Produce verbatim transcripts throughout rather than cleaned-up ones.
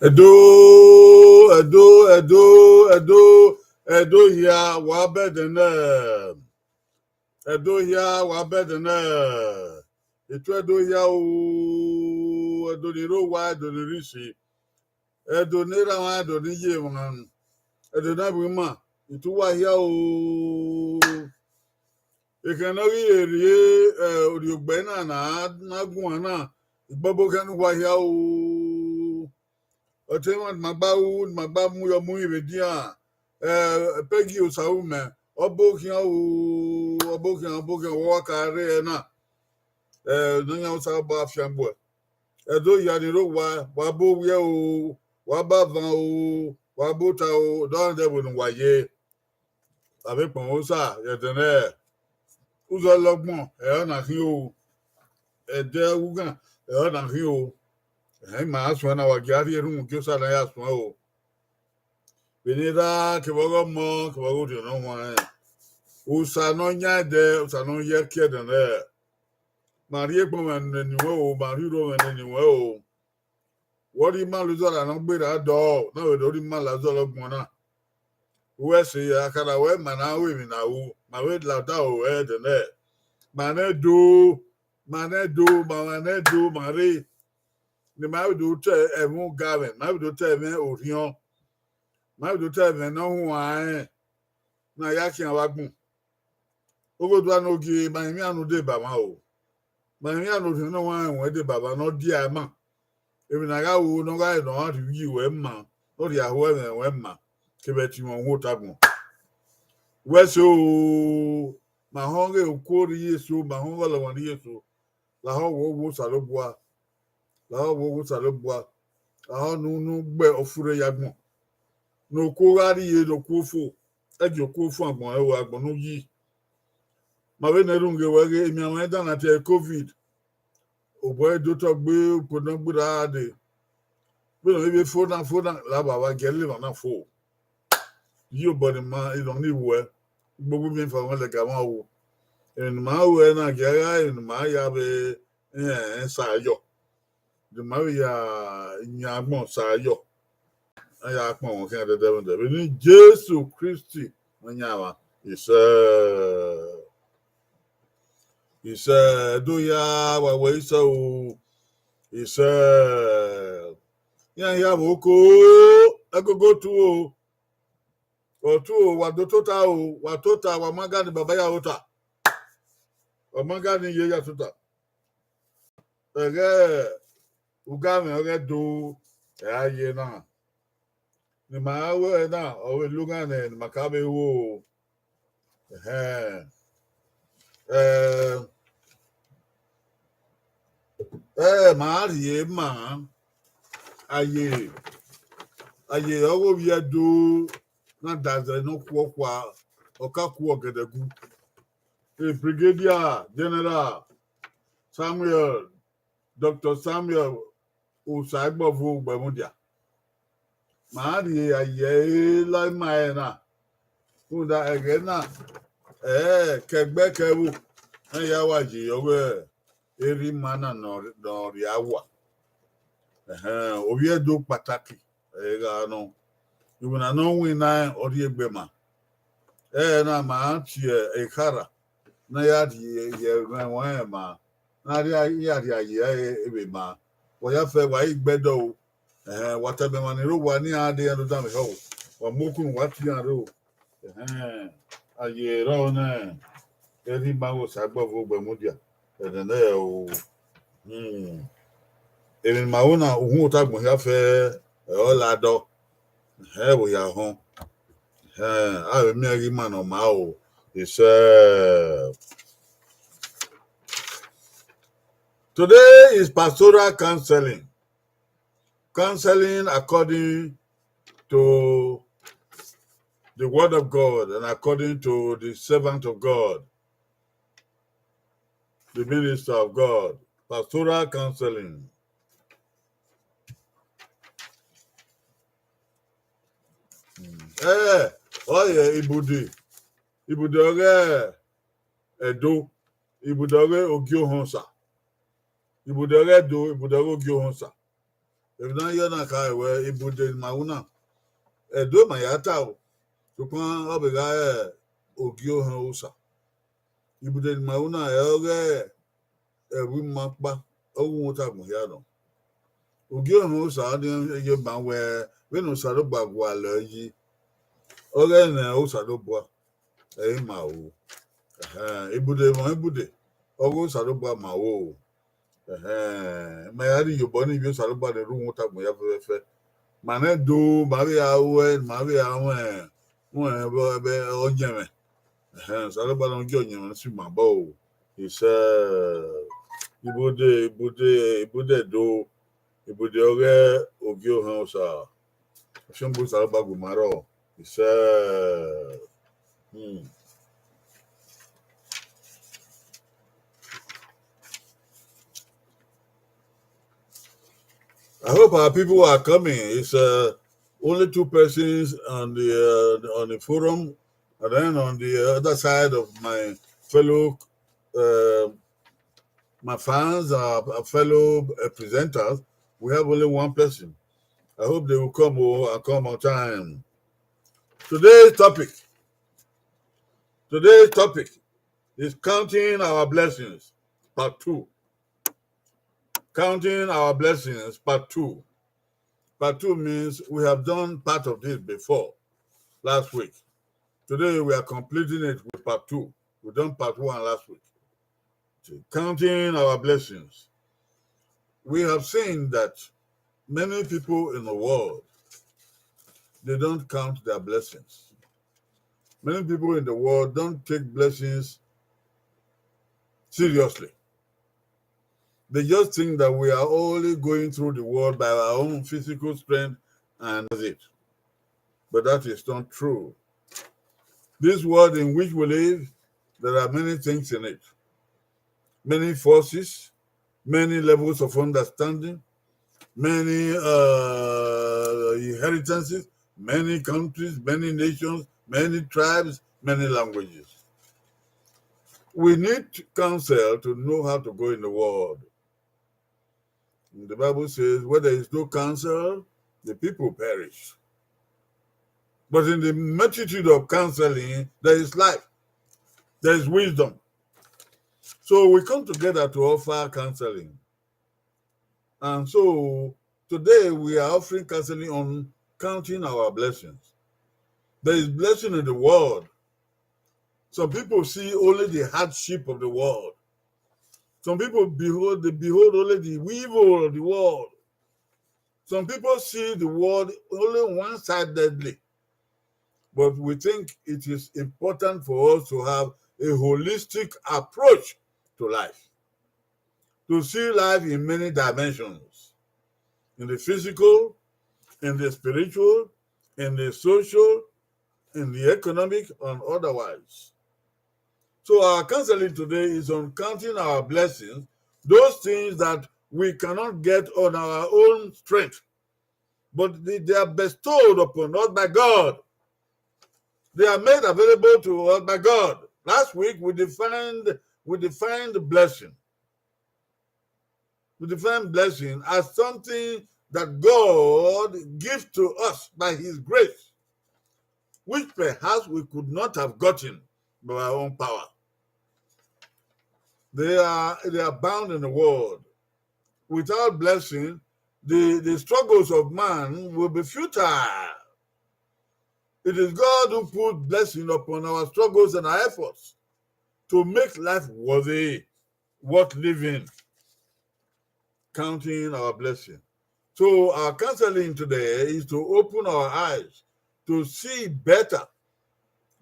Ẹdo, Ẹdo, Ẹdo, Ẹdo, Ẹdo hia, wa bẹdẹ nẹ. Ẹdo hia, wa bẹdẹ nẹ. Etu Ẹdo hia o, Ẹdo ni rre owa, Ẹdo ni rre isi, Ẹdo ne erha mwa, Ẹdo ne iye mwa, Ẹdo ne ẹvbo ima, etu uwa hia o. Ekhẹn ne ọ ghi rhie, eh, orhiọgbẹ na na, na guan na, igbọbokhan ne uwa hia o. Ọtẹn mwa ma gba ru, ma gba mu yọ mu vbe edian, eh, Peggy Osaumẹ, ọ bọ khian o, ọ bọ khian, ọ bọ khian, wa ka rre ẹre na. Eh, Nọyaẹnmwa Osanobua fian gbuẹ. Ẹdo hia ni rre owa, wa bọ owiẹ o, wa bọ avan o, wa bọ ota o, dọmwẹdẹ vbene uwa ye. Avbe ekpọnmwẹ Osa, ẹdẹnrẹ, uzọ lọgbọn, ẹre ọ na khin o, ẹdẹ ughan, ẹre ọ na khin o. Ẹhẹn, ima a suẹn na, wa gie a rhie erhunmwu gie Osa ne a ya suẹn o. Vbene erha kevbe ọghe ọmọ kevbe ọghe Orhiọn Ne Ọ Huanrẹn, Osa ne ọ yan ẹdẹ, Osa ne ọ ya ẹki ẹdẹnrẹ, ma rhie ekpọnmwẹ nene ruẹn o, ma rhie urhomwẹ nene ruẹn o. Wẹ ọ rhie ima la uzọ ra ne ọ gberra dọ, na vbe do rhie ima la uzọ lọgbọn na. Wẹ sẹ, a ka na wẹ ma na ru emwi ne a ru, ma vbe la odaro ruẹ ẹdẹnrẹ. Ma nẹ do, ma nẹ do, ma, ma nẹ do, ma rre. Ne ima vbe do ta ẹmwẹ ugamwẹ, ma vbe do ta ẹmwẹ orhiọn, ma vbe do ta ẹmwẹ ne ọ huanrẹn, ne a ya khian vbe agbọn. Oghodua ne ogie, ma rinmwian ne u deba mwa o. Ma rinmwian ne Orhiọn Ne Ọ Huanrẹn ruẹn deba mwa ne ọ dia ima. Emwi ne a gha ru ne ọ gha re ne ọ gha rhie uyi ruẹ ma, ne ọ rhie aho ẹmwẹ ruẹ ma, kevbe ẹtin mwẹ uhunmwu ota agbọn. Wẹ sẹ o, ma họn ọghe okuo rhie eso, ma họn ọghe ọlọmọ rhie eso, lahọ wẹ owa Osanobua, lahọ wẹ owa Osanobua, lahọ ne u, ne u gbe ọfurre ye agbọn. Ne okuo gha rrie, ne okuo fo, ẹ gie okuo fo agbọn ẹre, agbọn ne u yi. Ma vbe nẹ rhunmwuda wẹ ghe emianmwẹ dan na tie covid, obọ ẹre do otọ gbe, ukpo ne ọ gberra dee. Vbene ọ vbe fo na, fo na, la vbe a wa gie ẹre emwa na fo. Yi obọ ne ima, ilọ ni wuẹ, gbogbo miẹn fa mwẹ lẹga mwa ru. Emwi ne ima ru ẹre na, gie a gha emwi ne ima ya vbe, eh, sa yọ. De ima vbe ya yan agbọn sa yọ. A ya kpọnmwẹ khian dẹdẹ vbe, vbene Jesu Kristi Nọyaẹnmwa, isẹ. Isẹ, Ẹdo hia, wa wẹ isẹ o. Isẹ. Iran hia vbe oko, ẹgogo tu o. Ọ tu o, wa do tota o, wa tota, wa ma ga ne baba ya tota. Wa ma ga ne iye ya tota. Ẹghẹ ugamwẹ ọghe Ẹdo, ẹ a ye na. Ne ima ru ẹre na, ọ vbe loghan nẹ ne ima ka vbe ru o. Ẹhẹn. Ẹ, ẹ ma rhie ma, aye, aye ọghe ovbi Ẹdo na da zẹ ne okhuo khua, ọ ka ku ọgẹdẹgu. Brigadier General Samuel, Doctor Samuel Osaigbovo Ugbemudia. Ma rhie aye ẹre la ima ẹre na. Rhunmwuda ẹghẹ na, ẹ, kẹgbẹ kẹvbo, ẹ ya wa ye ọghe erha ima na ne ọ, ne ọ rhia wa. Ẹhẹn, ovbi Ẹdo kpataki, ẹ gha nọ. Iwinna ne ọ winna rẹn, ọ rhie egbe ma. Ẹre na ma tie ekhara, ne a ya rhie ye ẹmwẹ ẹmwẹ ma, ne a rhie, ya rhie aye ẹre vbe ma. Wa ya fẹ, wa i gbe Ẹdo o. Ẹhẹn, wa tama emwa ni rre owa ne iran dee, iran do danmwehọ o. Wa mu okunu, wa tie iran rre o. Ẹhẹn, aye rrọọ nẹ, erha ima ọghe Osaigbovo Ugbemudia, ẹdẹ nẹ o. Hmm. Emwi ne ima ru na, uhunmwu ota agbọn hia fẹ, ẹ, ọ la dọ. Ẹhẹn, vbe ya họn. Ẹhẹn, a vbe miẹn ghe ima ne ọ ma o. Isẹ. Today is pastoral counseling. Counseling according to the word of God and according to the servant of God, the minister of God. Pastoral counseling. Ẹ, ọ ye ibude, ibude ọghe Ẹdo, ibude ọghe Ogiohọnsa, ibude ọghe Ẹdo, ibude ọghe Ogiohọnsa. Emwi ne a ye na kha wẹ ibude ne ima ru na, Ẹdo ma ya ta o, sokpan ọ vbe gha re Ogie Ohẹn Osa. Ibude ne ima ru na, ẹ ọghe ẹvbo ima ọkpa, ọ ghi uhunmwu ota agbọn hia nọ. Ogie Ohẹn Osa ọnii ye ma wẹ vbene Osanobua gualọ yi, ọghe ne Osanobua, ẹ i ma ru. Ẹhẹn, ibude mwẹ ibude, ọghe Osanobua ma ru o. Ẹhẹn, ma ya rhie iyobọ ni ivbi Osanobua ne rre uhunmwu ota agbọn hia fẹfẹfẹ. Ma nẹ do, ma vbe a ruẹ, ma vbe a ruẹ, ruẹ vbe, vbe ọyẹnmwẹ. Ẹhẹn, Osanobua ne ọ gie ọyẹnmwẹ si ma bọ o. Isẹ, ibude, ibude, ibude do, ibude ọghe Ogie Ohẹn Osa. Ọfumwegbe Osanobua gu ima rrọọ. Isẹ. Hmm. I hope our people are coming. It's uh, only two persons on the uh, on the forum, and then on the other side of my fellow uh, my fans, our, our fellow uh, presenters, we have only one person. I hope they will come oh, and come on time. Today's topic, today's topic is counting our blessings, part two. Counting our blessings, part two. Part two means we have done part of this before last week. Today we are completing it with part two. We done part one last week. Counting our blessings. We have seen that many people in the world, they don't count their blessings. Many people in the world don't take blessings seriously. They just think that we are only going through the world by our own physical strength and that's it. But that is not true. This world in which we live, there are many things in it. Many forces, many levels of understanding, many uh, inheritances, many countries, many nations, many tribes, many languages. We need counsel to know how to go in the world. And the Bible says, where there is no counsel, the people perish. But in the multitude of counseling, there is life, there is wisdom. So we come together to offer counseling. And so today we are offering counseling on counting our blessings. There is blessing in the world. Some people see only the hardship of the world. Some people behold, they behold only the evil of the world. Some people see the world only one-sidedly. But we think it is important for us to have a holistic approach to life, to see life in many dimensions, in the physical, in the spiritual, in the social, in the economic, and otherwise. So our counseling today is on counting our blessings, those things that we cannot get on our own strength, but they, they are bestowed upon us by God. They are made available to us by God. Last week we defined we defined the blessing. We define blessing as something that God gives to us by His grace, which perhaps we could not have gotten by our own power. They are they abound in the world. Without blessing, the, the struggles of man will be futile. It is God who put blessing upon our struggles and our efforts to make life worthy, worth living. Counting our blessing. So our counseling today is to open our eyes to see better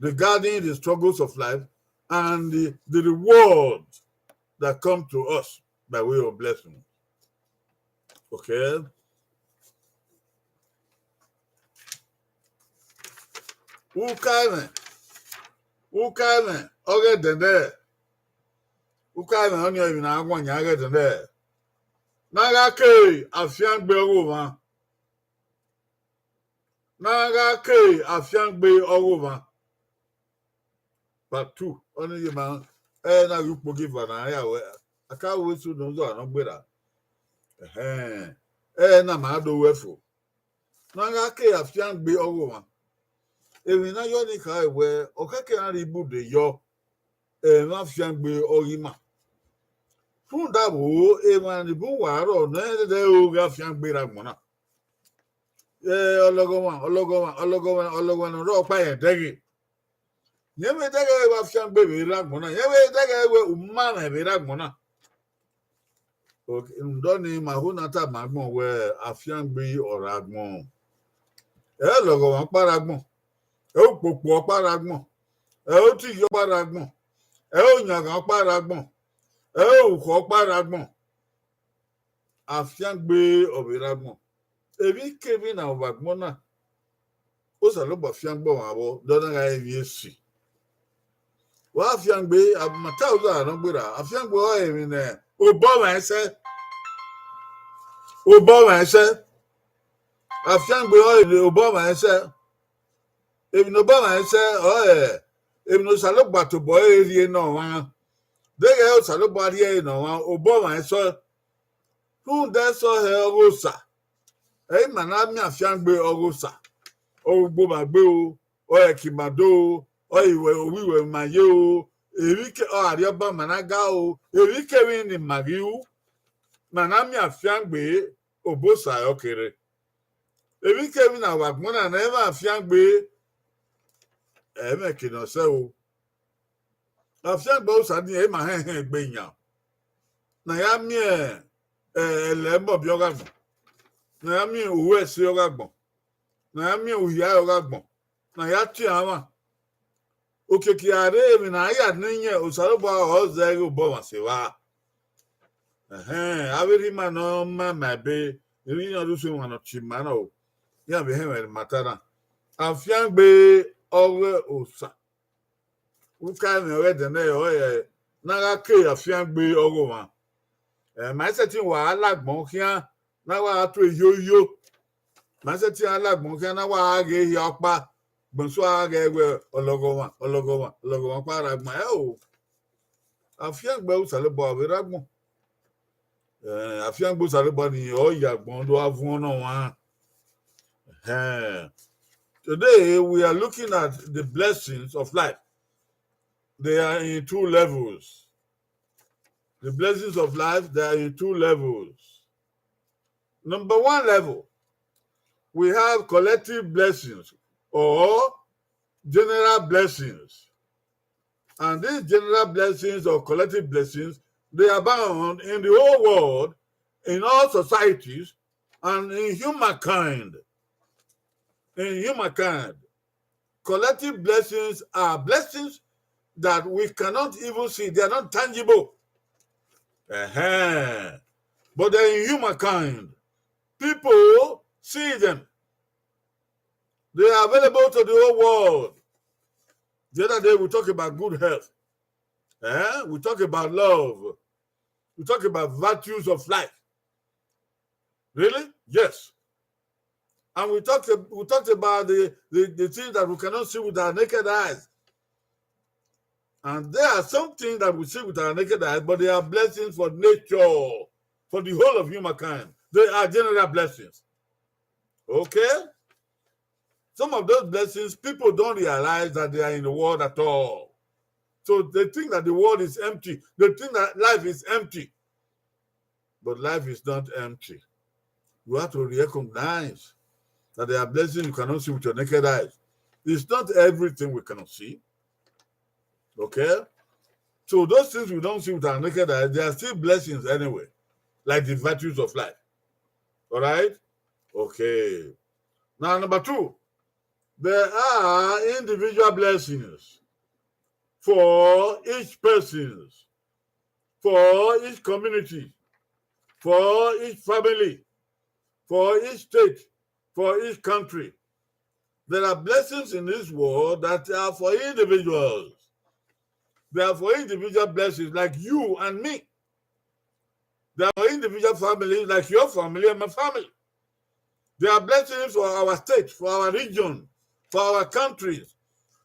regarding the struggles of life and the, the reward that come to us by way of blessing. Okay? Uka ẹmwẹ, uka ẹmwẹ, ọghe ẹdẹdẹ. Uka ẹmwẹ ọnii emwi ne a guan yan ghe ẹdẹdẹ. Ne a gha ke afiangbe ọghe omwa. Ne a gha ke afiangbe ọghe omwa. Part two, ọnii ye ma, ẹ na ghi ukpogieva na ya wẹ, a ka ru eso ne ọ zọ ne ọ gberra. Ẹhẹn. Ẹre na ma do ruẹ fo. Ne a gha ke afiangbe ọghe ọmwa. Emwi ne a yọ ni kha wẹẹ, ọ khẹke iran rhie ibude yọ, ẹmwẹ afiangbe ọghe ima. Rhunmwuda vbo, emwa ni bun uwa rrọọ nẹ, ẹdẹdẹ ro ghe afiangbe rre agbọn na. Ẹ, ọlọghọmwa, ọlọghọmwa, ọlọghọmwa, ọlọghọmwa ne ọ rre ọkpa rẹn dẹghe. Yẹn vbe dẹghe wẹ afiangbe vbe rre agbọn na, yẹn vbe dẹghe wẹ u ma mwẹ vbe rre agbọn na. Ok, rhunmwuda ọnii, ma ho na tama agbọn wẹ afiangbe ọ rre agbọn. Ẹ i ọlọghọmwa ọkpa rre agbọn, ẹ i ukpokpo ọkpa rre agbọn, ẹ i otighi ọkpa rre agbọn, ẹ i oyanghan ọkpa rre agbọn, ẹ i orukhọ ọkpa rre agbọn. Afiangbe ọ vbe rre agbọn. Emwikemwi ne a ru vbe agbọn na, Osanobua fiangbe ọmwa vbọ, de ọ na gha re emwi esi. Wa fiangbe, a ma ta uza ne ọ gberra, afiangbe ọrọre emwi ne obọ ọmwa i sẹ. Obọ ọmwa i sẹ. Afiangbe ọrọre emwi ne obọ ọmwa i sẹ. Emwi ne obọ ọmwa i sẹ, ọrọre emwi ne Osanobua tobọ ẹre rhie ne ọmwa. Deghẹ Osanobua rhie ẹre ne ọmwa, obọ ọmwa i sẹ. Rhunmwuda ẹsọhẹ ọghe Osa, ẹ i ma na miẹn afiangbe ọghe Osa, ọ re ugbomwagbe o, ọ re ẹkimado o, ọ re iwẹ, ovbi iwẹ ma ye o, emwi ke, ọ arriọba ma na ga o, emwikemwi ne ima ghi ru, ma na miẹn afiangbe obọ Osa ọ kere. Emwikemwi ne a ru vbe agbọn na ne ẹ i mwẹ afiangbe, ẹ i mwẹ eke ne ọ sẹ o. Afiangbe Osa ni ẹ i ma hẹnhẹn egbe yan. Ne a ya miẹn, ẹ, ẹlẹ mọbi ọghe agbọn, ne a ya miẹn uhu ẹse ọghe agbọn, ne a ya miẹn uhiae ọghe agbọn, ne a ya tie amwa. Okiekie a rre emwi ne a ya ne iyẹn, Osanobua ọ zẹ ghe obọ ọmwa sẹ evba. Ẹhẹn, avbe erha ima ne ọ ma ma ebe, erha iran rhie usun emwa ne ọ tie ima na o, iran vbe hẹnmwẹ ne ima ta na. Afiangbe ọghe Osa. Uka ẹmwẹ ọghe ẹdẹnẹrẹ ọrọre ne a gha ke afiangbe ọghe ọmwa. Ẹ, ma i sẹtin wa la agbọn khian ne a wa gha tu eyoyo. Ma i sẹtin la agbọn khian ne a wa gha ghe ehia ọkpa, gbẹn sẹ a gha ghee wẹ ọlọghọmwa, ọlọghọmwa, ọlọghọmwa ọkpa rre agbọn. Ẹ o, afiangbe Osanobua vbe rre agbọn. Eh, afiangbe Osanobua ni ọ ya agbọn do a vuọn ne ọmwa. Eh, today we are looking at the blessings of life. They are in two levels. The blessings of life, they are in two levels. Number one level, we have collective blessings or general blessings. And these general blessings or collective blessings, they abound in the whole world, in all societies, and in humankind. In humankind. Collective blessings are blessings that we cannot even see. They are not tangible. Uh-huh. But they're in humankind. People see them. They are available to the whole world. The other day we talked about good health. Eh? We talked about love. We talked about virtues of life. Really? Yes. And we talked, we talked about the, the, the things that we cannot see with our naked eyes. And there are some things that we see with our naked eyes, but they are blessings for nature, for the whole of humankind. They are general blessings. Okay? Some of those blessings, people don't realize that they are in the world at all. So they think that the world is empty. They think that life is empty. But life is not empty. You have to recognize that there are blessings you cannot see with your naked eyes. It's not everything we cannot see. Okay? So those things we don't see with our naked eyes, they are still blessings anyway, like the virtues of life. All right? Okay. Now, number two, there are individual blessings for each person, for each community, for each family, for each state, for each country. There are blessings in this world that are for individuals. They are for individual blessings like you and me. They are for individual families like your family and my family. There are blessings for our state, for our region, for our countries.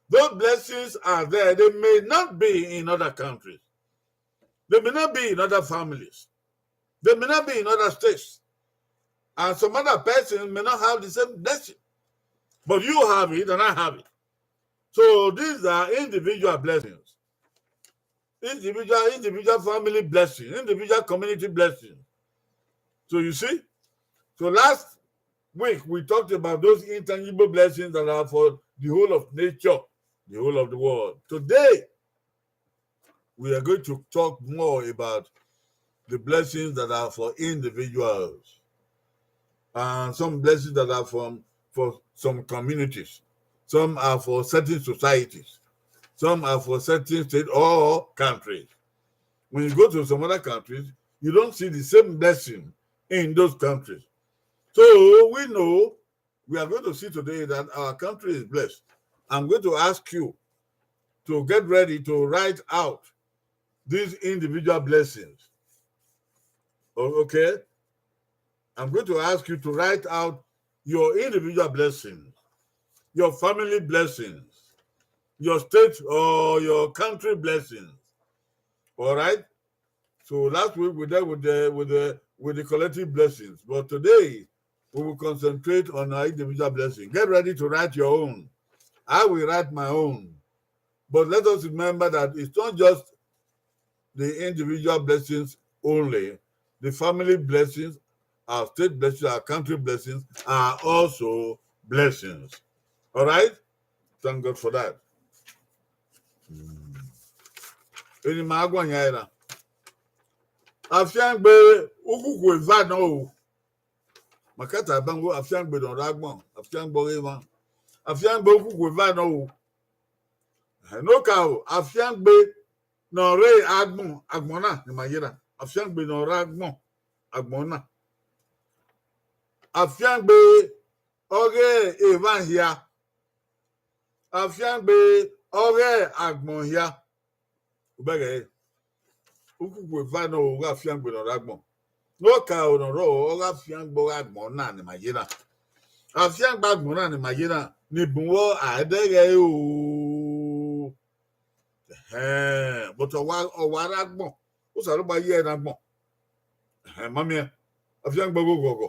Those blessings are there. They may not be in other countries. They may not be in other families. They may not be in other states. And some other person may not have the same blessing. But you have it and I have it. So these are individual blessings. Individual, individual family blessing, individual community blessing. So you see? So last week we talked about those intangible blessings that are for the whole of nature, the whole of the world. Today, we are going to talk more about the blessings that are for individuals, and some blessings that are from, for some communities. Some are for certain societies. Some are for certain states or countries. When you go to some other countries, you don't see the same blessing in those countries. So we know, we are going to see today that our country is blessed. I'm going to ask you to get ready to write out these individual blessings. O-, okay? I'm going to ask you to write out your individual blessings, your family blessings, your state or your country blessings. All right? So last week we dealt with the, with the, with the collective blessings, but today we will concentrate on our individual blessing. Get ready to write your own. I will write my own. But let us remember that it's not just the individual blessings only. The family blessings, our state blessings, our country blessings are also blessings. All right? Thank God for that. Hmm. Eni ma guan yan era. Afiangbe ukuku eva nọ o. Ma ka ta bango, afiangbe nọ rre agbọn, afiangbe ọghe emwa. Afiangbe ukuku eva nọ o. Ẹhẹn, ne okaro, afiangbe nọ rre agbọn, agbọn na ne ima ye na. Afiangbe nọ rre agbọn, agbọn na. Afiangbe ọghe emwa hia. Afiangbe ọghe agbọn hia. Ubẹghe, ukuku eva nọ o, ọghe afiangbe nọ rre agbọn. Ne okaro nọ rrọọ, ọghe afiangbe ọghe agbọn na ne ima ye na. Afiangbe agbọn na ne ima ye na, ni bun vbọ a dẹghe o. Ẹhẹn, but ọ wa, ọ wa rre agbọn, Osanobua ye ẹre ne agbọn. Ẹhẹn, ma miẹn. Afiangbe ọghe oghọghọ.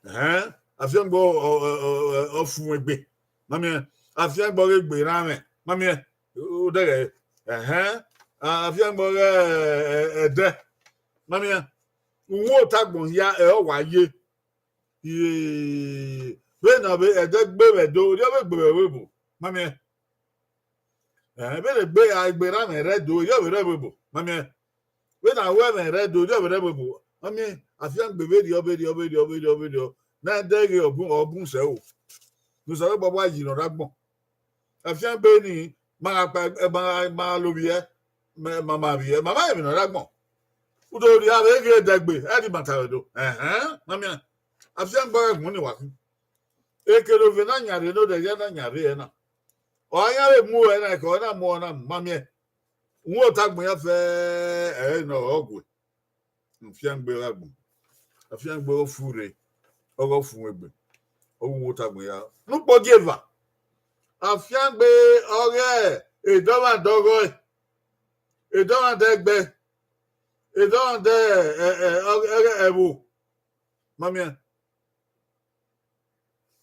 Ẹhẹn, afiangbe ọ, ọ, ọ, ọ, ọ fun egbe. Ma miẹn. Afiangbe ọghe egbe erha mwẹ. Ma miẹn. Odẹghẹ. Ẹhẹn, afiangbe ọghe, ẹ, ẹ, ẹdẹ. Ma miẹn. Uwu ota agbọn hia ẹ ọ wa ye. Iye, vbene ọ vbe ẹdẹ gbe vbe Ẹdo, erriọ vbe gbe vbe Ẹvbo. Ma miẹn. Ẹ, vbene egbe, a, egbe erha mwẹ rre Ẹdo, erriọ vbe rre Ẹvbo. Ma miẹn. Vbene a ru ẹmwẹ rre Ẹdo, erriọ vbe rre Ẹvbo. Ma miẹn, afiangbe vberriọ, vberriọ, vberriọ, vberriọ, vberriọ. Ne a dẹghe ọ bun, ọ bun sẹ o. Ne Osanobua wa yi nọ rre agbọn. Afiangbe ni, ma gha kpa, ma gha, ma gha lo vbiẹ, ma, ma, ma vbiẹ, ma ma emwi nọ rre agbọn. U do rhie avbe ghe ẹdẹgbe, ẹ di ma ta vbe do. Ẹhẹn, ma miẹn. Afiangbe ọghe agbọn ni wa khin. Ekere ovie na yan rre ne odẹ hia na yan rre ẹre na. Ọ yan vbe mu ẹre na, ẹko na mu ọ na, ma miẹn. Uwu ota agbọn ya fẹ ẹre nọ ọ gue. Afiangbe ọghe agbọn. Afiangbe ọghe ofure, ọghe ofun egbe. Ọghe uwu ota agbọn ya. Ne ukpo gie eva. Afiangbe ọghe edọmwadẹ ọghọe. Edọmwadẹ ẹgbẹ. Edọmwadẹ, ẹ, ẹ, ọghe, ọghe ẹvbo. Ma miẹn.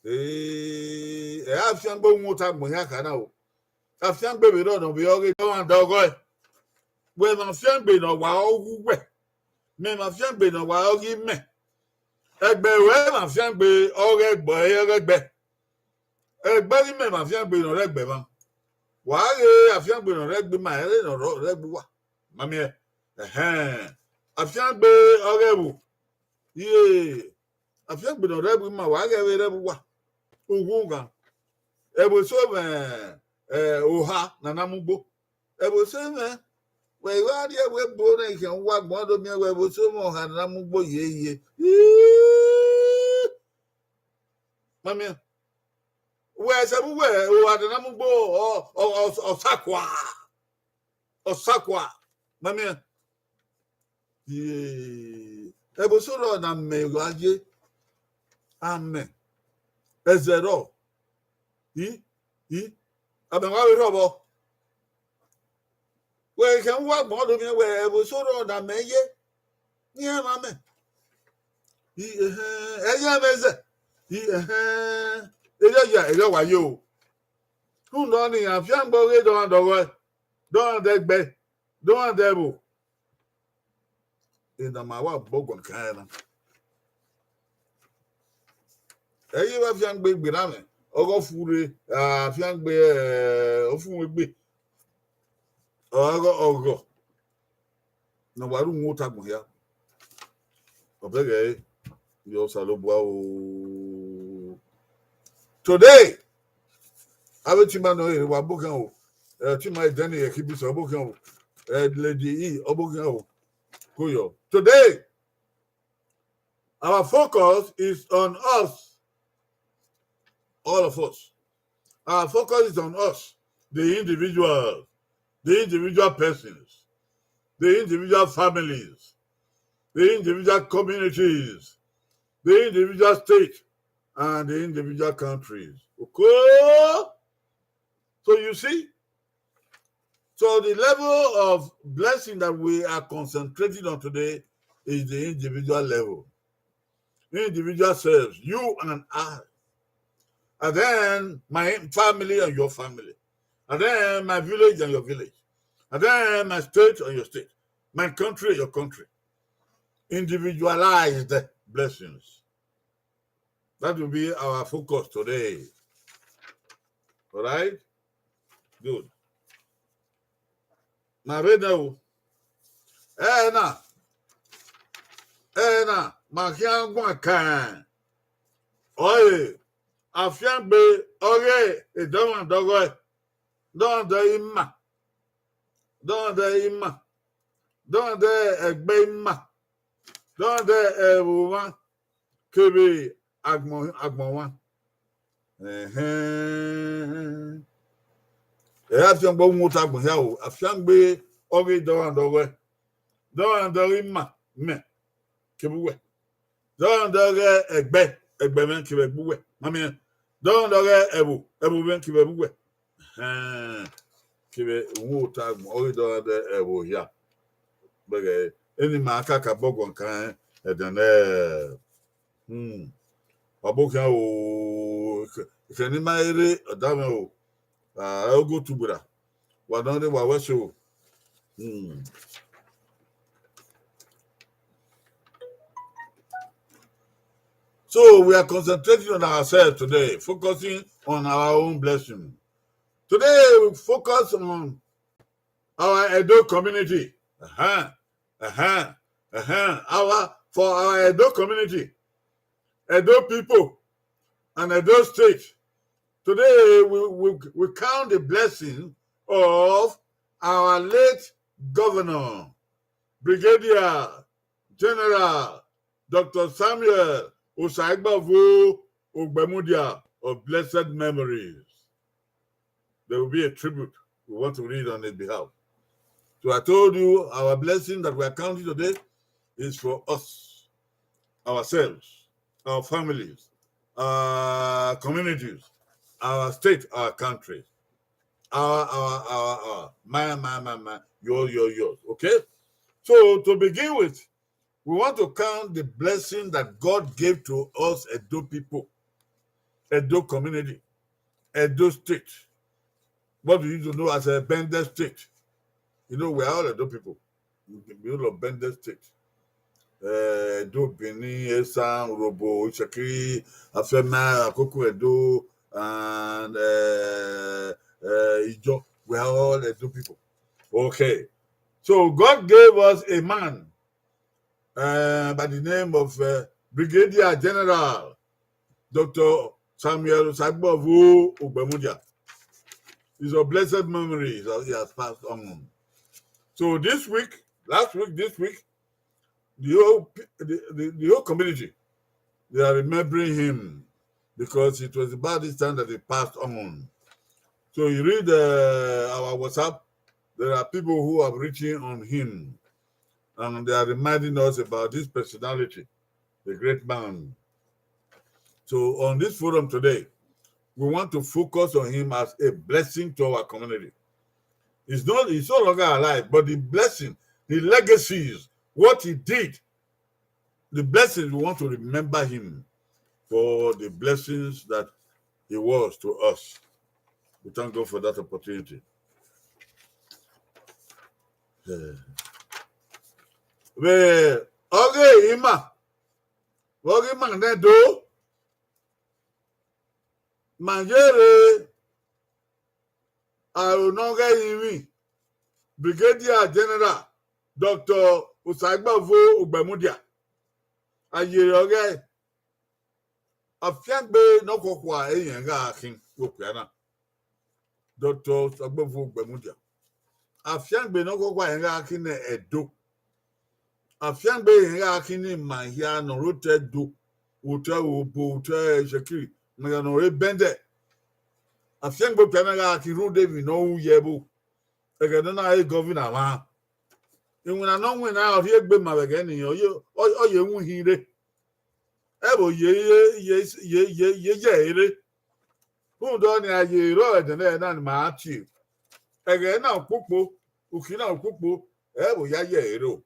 Ee, ẹ, afiangbe uwu ota agbọn hia kha na o. Afiangbe vbe rrọọ nọ vbe ọghe edọmwadẹ ọghọe. Wẹ ma fiangbe ne ọ wa ọghe uwẹ. Mẹ ma fiangbe ne ọ wa ọghe imẹ. Ẹgbẹ ruẹ ma fiangbe ọghe ẹgbẹ, ọghe ẹgbẹ. Ẹgbẹ ghi mẹ ma fiangbe ne ọ rre ẹgbẹ mwa. Wa ghe afiangbe ne ọ rre ẹgbẹ ima, ẹre ne ọ rre ẹgbẹ uwa. Ma miẹn. Ẹhẹn. Afiangbe ọghe ẹvbo. Iye. Afiangbe ne ọ rre ẹvbo ima, wa ghe ẹvbo rre ẹvbo uwa. Ughughan. Ẹvbo eso mwẹ, ẹ, oha ne a na mu ugbo. Ẹvbo eso mwẹ, wẹ i wa rrie ẹvbo ebo ne I khian uwu agbọn do miẹn wẹ ẹvbo eso mwẹ oha ne a na mu ugbo yeye. Ii! Ma miẹn. Wẹ sẹ vbe uwẹ oha ne a na mu ugbo, ọ, ọ, ọ, ọ sakua. Ọ sakua. Ma miẹn. Ye, ẹvbo eso rrọọ ne amẹ gha ye. Amẹ. Ẹzẹ rrọọ. I, i, amẹ wa vbe rrọọ vbọ. Wẹ i khian uwu agbọn do miẹn wẹ ẹvbo eso rrọọ ne amẹ ye. Iran ma mẹ. I, ẹhẹn, ẹyẹ mwẹ zẹ. I, ẹhẹn, erriọ ya, erriọ wa ye o. Rhunmwuda ọnii, afiangbe ọghe dọmwadẹ ọghọe, dọmwadẹ ẹgbẹe, dọmwadẹ ẹvbo. Ena ma wa bọgọ kan na. Ẹ i re vbe afiangbe gberranmwẹ, ọghe ọfurre, afiangbe, eh, ọfumwegbe, ọghe ọghọ ne wa ru uhunmwu ota agbọn hia. Ọ bẹghe ẹre, yọ Osanobua o. Today, avbe tima nọ rere wa bọkhian o. Eh, tima Daniel Ekibisa, ọ bọkhian o. Eh, Lady E, ọ bọkhian o. Koyo. Today, our focus is on us. All of us. Our focus is on us, the individuals, the individual persons, the individual families, the individual communities, the individual state, and the individual countries. Okay? So you see, so the level of blessing that we are concentrating on today is the individual level. Individual selves, you and I. And then my family and your family. And then my village and your village. And then my state and your state. My country and your country. Individualized blessings. That will be our focus today. All right? Good. Ma vbe nẹ o. Ẹna, ẹna, ma khian guan kan. Ọre, afiangbe ọghe edọmwadẹ ọghọe, dọmwadẹ ima, dọmwadẹ ima, dọmwadẹ ẹgbẹe ima, dọmwadẹ ẹvbo mwa, kevbe agbọn, agbọn mwa. Ẹhẹn. Ẹ i afiangbe uhunmwu ota agbọn hia o, afiangbe ọghe dọmwadẹ ọghọe, dọmwadẹ ọghe ima mẹ kevbe uwẹ, dọmwadẹ ọghe ẹgbẹe, ẹgbẹe mwẹ kevbe ẹgbẹe uwẹ, ma miẹn, dọmwadẹ ọghe ẹvbo, ẹvbo mwẹ kevbe ẹvbo uwẹ. Ẹhẹn, kevbe uhunmwu ota agbọn ọghe dọmwadẹ ẹvbo hia. Bẹghe, eni ma kaka bọgọ kan ẹdẹ nẹ. Hmm. Wa bọkhian o, ekhẹ ne ima rre, ọ da mwẹ o. Ah, ogo tugbera. Wa nọ rre, wa wẹ so. Hmm. So we are concentrating on ourselves today, focusing on our own blessing. Today we focus on our Edo community. Uh-huh. Uh-huh. Uh-huh. Our, for our Edo community, Edo people, and Edo State. Today we, we, we count the blessing of our late governor, Brigadier General Doctor Samuel Osaigbovo Ogbemudia of blessed memories. There will be a tribute we want to read on his behalf. So I told you our blessing that we are counting today is for us, ourselves, our families, our communities, our state, our country, our, our, our, our, my, my, my, my, your, your, yours. Okay? So to begin with, we want to count the blessing that God gave to us, Edo people, Edo community, Edo State. What do you know as a Bende State? You know, we are all Edo people. We all of Bende State. Uh, Edo, Benin, Esan, Urhobo, Itsekiri, Afema, Akoko Edo, and uh, uh, Ijo. We are all Edo people. Okay. So God gave us a man uh, by the name of uh, Brigadier General Doctor Samuel Osaigbovo Ogbemudia. He's of blessed memory. He has passed on. So this week, last week, this week, the whole, the, the, the whole community, they are remembering him because it was about this time that he passed on. So you read uh, our WhatsApp, there are people who have written on him, and they are reminding us about this personality, the great man. So on this forum today, we want to focus on him as a blessing to our community. He's not, he's no longer alive, but the blessing, the legacies, what he did, the blessings, we want to remember him for the blessings that he was to us. We thank God for that opportunity. Eh. Vbe ọghe ima, vbe ọghe ima nẹ do, ma yere aro ne ọ ghẹ rinmwi, Brigadier General Doctor Osaigbovo Ugbẹmudia, a yere ọghẹ, afiangbe ne ọ khuọkhua ẹre irẹn gha khin vbe okpia na. Doctor Osaigbovo Ugbẹmudia, afiangbe ne ọ khuọkhua irẹn gha khin ne Ẹdo. Afiangbe irẹn gha khin ne ima hia ne ọ rre otọ Ẹdo, otọ Obo, otọ Ishekiri, ma hia ne ọ rre Bẹndẹ. Afiangbe okpia na gha khin rhunmwuda emwi ne ọ ru ye ẹvbo. Ẹghẹ ne ọ na re gọvina mwa. Iwinna ne ọ winna, ọ rhie egbe ma vbe ẹghẹ nii, ọ ye, ọ, ọ ye winhin rre. Ẹvbo ye, ye, ye, ye, ye, ye, ye ẹre rre. Rhunmwuda ọnii, a ye rrọọ ẹdẹ nẹ na ni ma tie. Ẹghẹ na ukpokpo, ukhin na ukpokpo, ẹvbo ya ye ẹre rre o.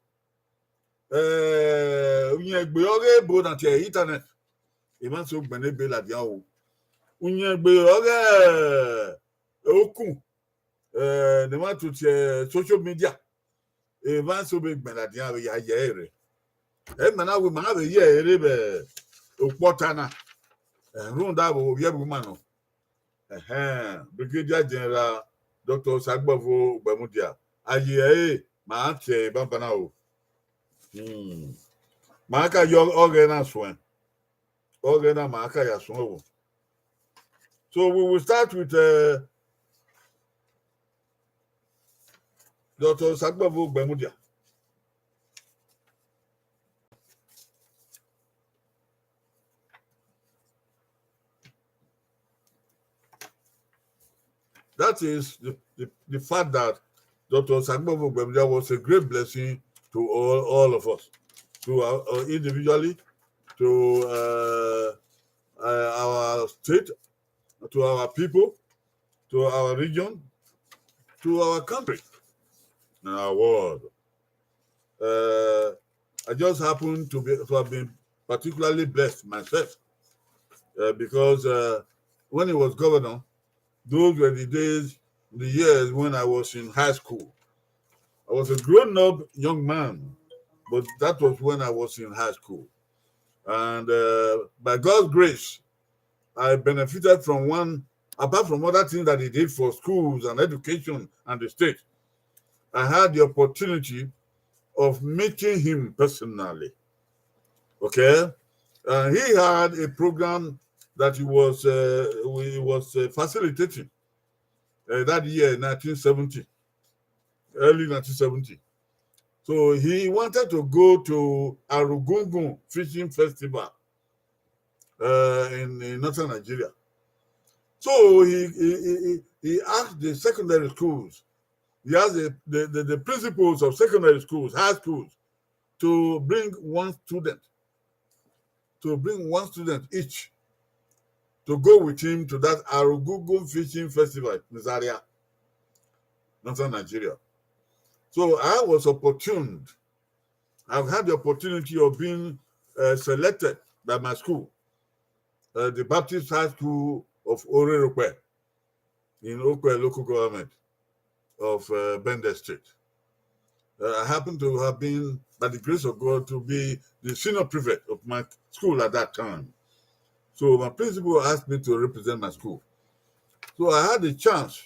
Eh, uyẹngbe ọghe ebo na tie internet. Emwa so gbẹnnẹ ebe ladian o. Uyẹngbe ọghe, eh, okun, eh, ne ma to tie social media. Emwa so be gbẹnnẹ ladian vbe ya ye ẹre rre. Ẹ ma na wẹ ma vbe ye ẹre rre vbe okpọta na. Eh, rhunmwuda vbe ovbi ẹvbo ima nọ. Ẹhẹn, Brigadier General Doctor Osaigbovo Ugbẹmudia, a ye ẹre, ma tie banbanna o. Hmm. Ma ka ye ọghẹ na suẹn. Ọghẹ na ma ka ya suẹn o. So we will start with, uh, Doctor Osaigbovo Ugbẹmudia. That is the, the, the fact that Doctor Osaigbovo Ugbẹmudia was a great blessing to all, all of us, to our, uh, individually, to, uh, uh, our state, to our people, to our region, to our country, and our world. Uh, I just happen to be, to have been particularly blessed myself, uh, because, uh, when he was governor, those were the days, the years when I was in high school. I was a grown-up young man, but that was when I was in high school. And, uh, by God's grace, I benefited from one, apart from other things that he did for schools and education and the state, I had the opportunity of meeting him personally. Okay? And he had a program that he was, uh, he was, uh, facilitating, uh, that year, nineteen seventy, early nineteen seventy. So he wanted to go to Arugungun Fishing Festival, uh, in, in northern Nigeria. So he, he, he, he, he asked the secondary schools, he asked the, the, the, the principals of secondary schools, high schools, to bring one student, to bring one student each to go with him to that Arugungun Fishing Festival in Zaria, northern Nigeria. So I was opportuned. I've had the opportunity of being, uh, selected by my school, uh, the Baptist High School of Orerope in Okpe local government of, uh, Bende State. Uh, I happen to have been, by the grace of God, to be the senior prefect of my school at that time. So my principal asked me to represent my school. So I had the chance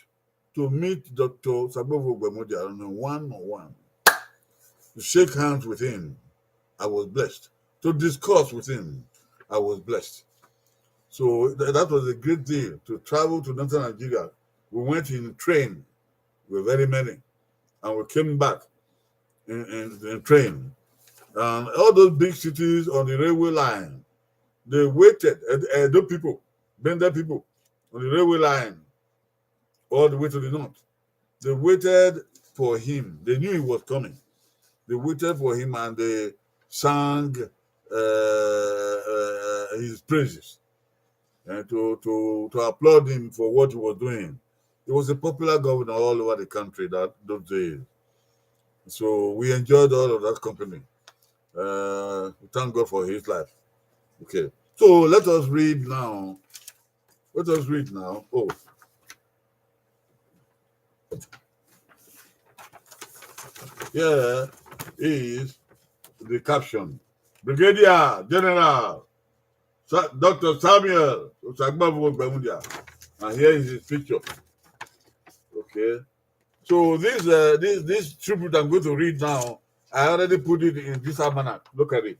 to meet Doctor Osaigbovo Ugbẹmudia on a one-on-one, to shake hands with him. I was blessed. To discuss with him, I was blessed. So th-, that was a great deal, to travel to northern Nigeria. We went in train. We were very many. And we came back in, in, in train. And all those big cities on the railway line, they waited, Ed-, Edo people, Bende people, on the railway line, all the way to the north. They waited for him. They knew he was coming. They waited for him and they sang, uh, uh, his praises and to, to, to applaud him for what he was doing. He was a popular governor all over the country that, those days. So we enjoyed all of that company. Uh, we thank God for his life. Okay. So let us read now. Let us read now. Oh. Here is the caption. Brigadier General Sa-, Doctor Samuel Osaigbovo Ogbemudia. And here is his picture. Okay. So this, uh, this, this tribute I'm going to read now, I already put it in this almanac. Look at it.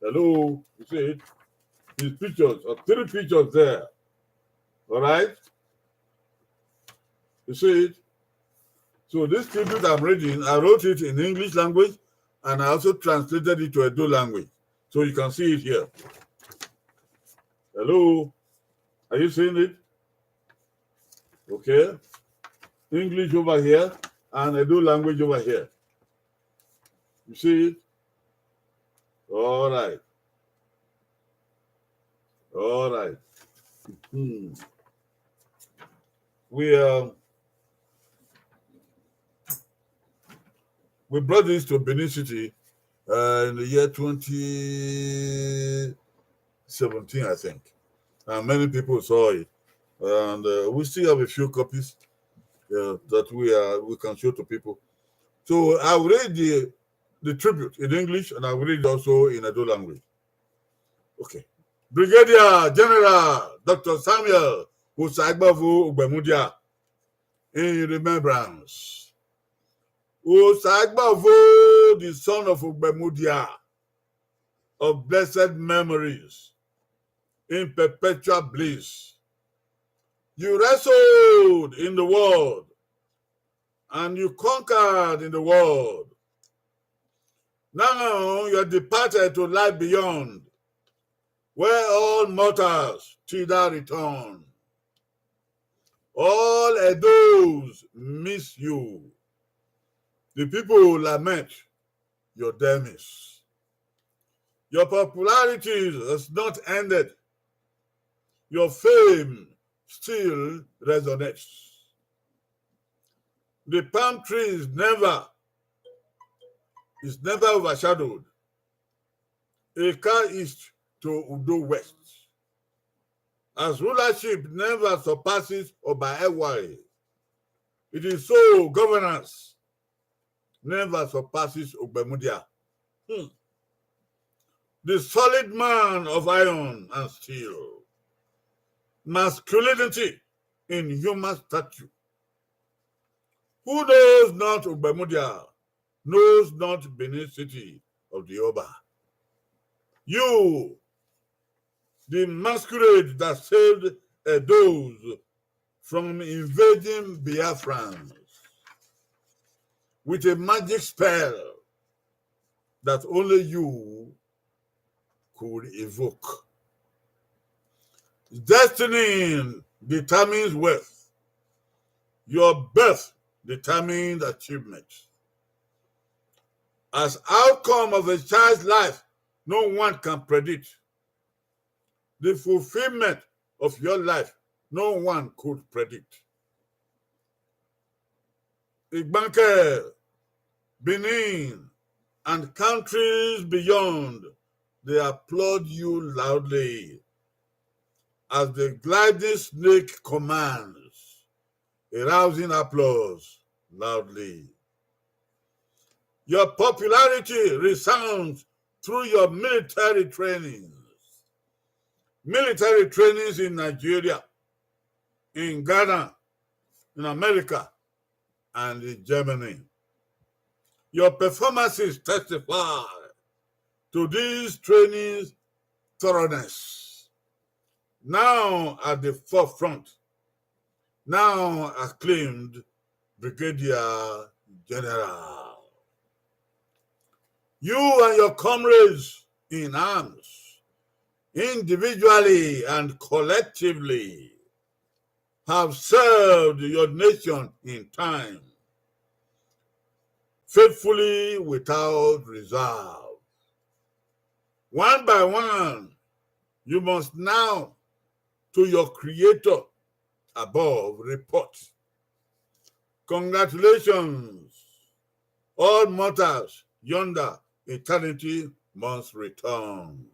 Hello, you see it? His pictures, uh, three pictures there. All right? You see it? So this tribute I'm reading, I wrote it in English language, and I also translated it to Edo language. So you can see it here. Hello? Are you seeing it? Okay. English over here and Edo language over here. You see it? All right. All right. Hmm. We, uh, we brought this to Benin City, uh, in the year twenty seventeen, I think. And many people saw it. And, uh, we still have a few copies, uh, that we are, we can show to people. So I'll read the, the tribute in English, and I'll read it also in Edo language. Okay. Brigadier General Doctor Samuel Osaigbovo Ogbemudia, in remembrance. Osaigbovo, the son of Ogbemudia, of blessed memories, in perpetual bliss. You wrestled in the world, and you conquered in the world. Now you are departed to life beyond, where all mortals till thy return. All Edos miss you. The people lament your demise. Your popularity has not ended. Your fame still resonates. The palm trees never, is never overshadowed. Eka East to Udo West. As rulership never surpasses Oba Eware, it is so governance never surpasses Ogbemudia. Hmm. The solid man of iron and steel, masculinity in human stature. Who knows not Ogbemudia, knows not Benin City of the Oba. You, the masquerade that saved Edos from invading Biafrans with a magic spell that only you could evoke. Destiny determines wealth. Your birth determines achievement. As outcome of a child's life, no one can predict. The fulfillment of your life, no one could predict. Igbanke, Benin, and countries beyond, they applaud you loudly as the gliding snake commands, a rousing applause loudly. Your popularity resounds through your military trainings. Military trainings in Nigeria, in Ghana, in America, and in Germany. Your performances testify to these trainings' thoroughness. Now at the forefront, now acclaimed Brigadier General. You and your comrades in arms, individually and collectively, have served your nation in time, faithfully, without reserve. One by one, you must now to your creator above report. Congratulations, all mortals yonder eternity must return.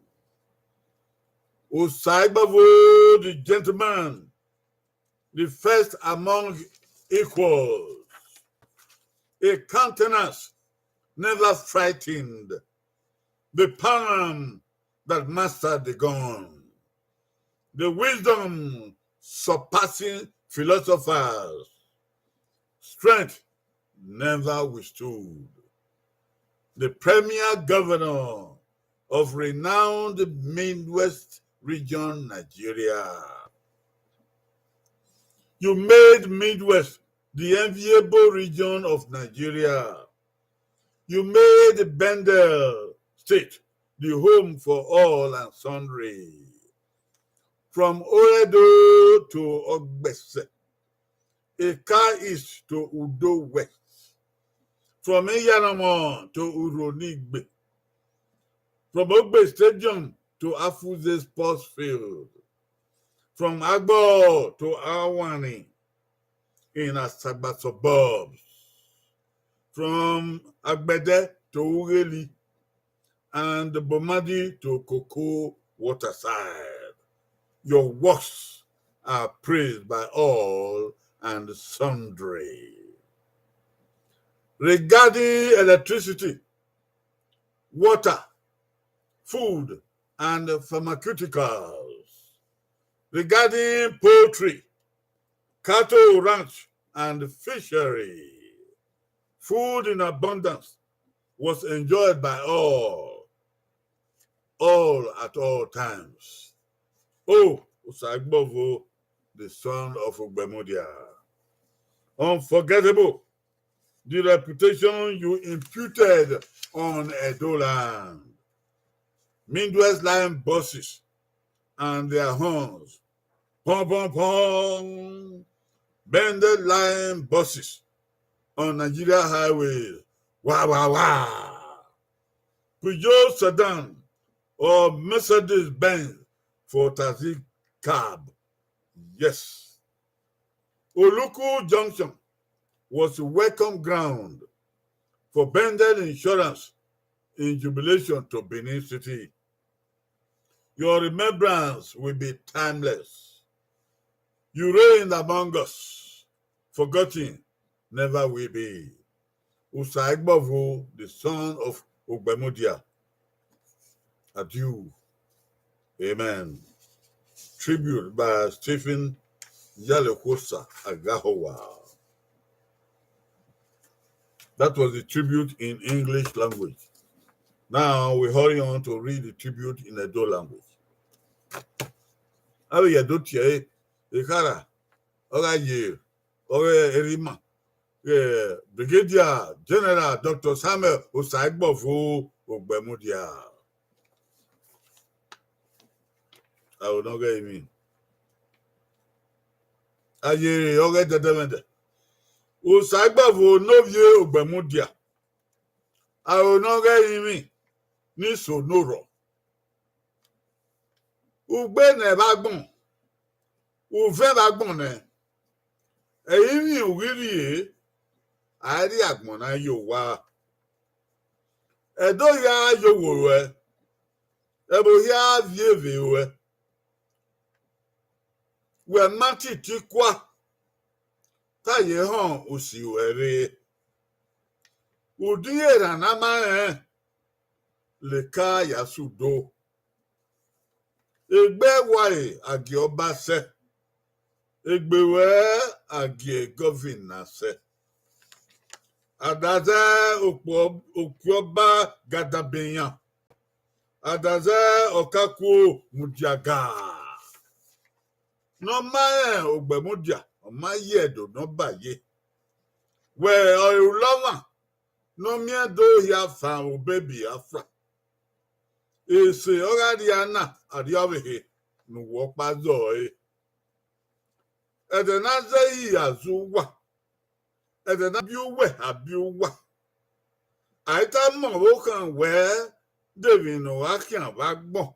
Osaigbovo, the gentleman, the first among equals, a countenance never frightened, the palm that mastered the gun, the wisdom surpassing philosophers, strength never withstood. The premier governor of renowned Midwest region, Nigeria. You made Midwest the enviable region of Nigeria. You made Bendel State the home for all and sundry. From Oredo to Ogbese, Eka East to Udo West, from Iyanomọ to Uronigbe, from Ogbe Stadium to Afuze Sports Field, from Agbo to Awani in Asagba suburbs, from Agbede to Ugheli, and Bomadi to Koko Waterside. Your works are praised by all and sundry. Regarding electricity, water, food, and pharmaceuticals, regarding poultry, cattle ranch, and fishery, food in abundance was enjoyed by all, all at all times. Oh, Osaigbovo, the son of Ogbemudia. Unforgettable, the reputation you imputed on Edo land. Midwest line buses and their horns. Pom, pom, pom. Bendel line buses on Nigeria highways. Wah, wah, wah. Peugeot sedan or Mercedes Benz for taxi cab. Yes. Oluku Junction was welcome ground for Bendel Insurance in jubilation to Benin City. Your remembrance will be timeless. You reigned among us, forgotten never will be. Osaigbovo, the son of Ogbemudia. Adieu. Amen. Tribute by Stephen Yalekwosa Agahowa. That was the tribute in English language. Now we hurry on to read the tribute in Edo language. Avbe ya do tie ẹre, ekhara, ọ gha ye, ọ ghe erha ima, eh, Brigadier General Doctor Samuel Osaigbovo Ogbemudia. Aro ne ọ ghe emwi. A ye re ọghe ẹdẹdẹmwẹdẹ. Osaigbovo ne ovbi Ogbemudia. Aro ne ọ ghe emwi ni so ne orhọ. Ugbe ne ẹ vbe agbọn, uvẹn vbe agbọn nẹ, ẹrinmwi u ghi rrie, a i rhie agbọn na ye owa. Ẹdẹ hia ye owo ruẹ, ẹvbo hia viọ eve ruẹ. Wẹ ma titi kua, ta ye họn usi ruẹ rre. Udu ye erhan na ma rẹn, leka ya sẹ udo. Egbe ẹwae a gie ọba sẹ, egbe ruẹ a gie gọvina sẹ. A da zẹ okpio, okpio ọba gadabeyan, a da zẹ ọkaku mudia ga. Ne ọ ma rẹn Ogbemudia, ọ ma ye Ẹdo ne ọba ye. Wẹ ọre ulọmwa ne ọ miẹn do hia fan obọ Biafra. Ese ọ gha rhia na, a rhie ọvbehe ne uwu ọkpa zẹ ọre. Ẹdẹ ne a zẹ yi a zẹ uwa, ẹdẹ ne a biẹ uwẹ a biẹ uwa. A i ta mọ ọvbokhan wẹ de emwi ne ọ gha khian vbe agbọn.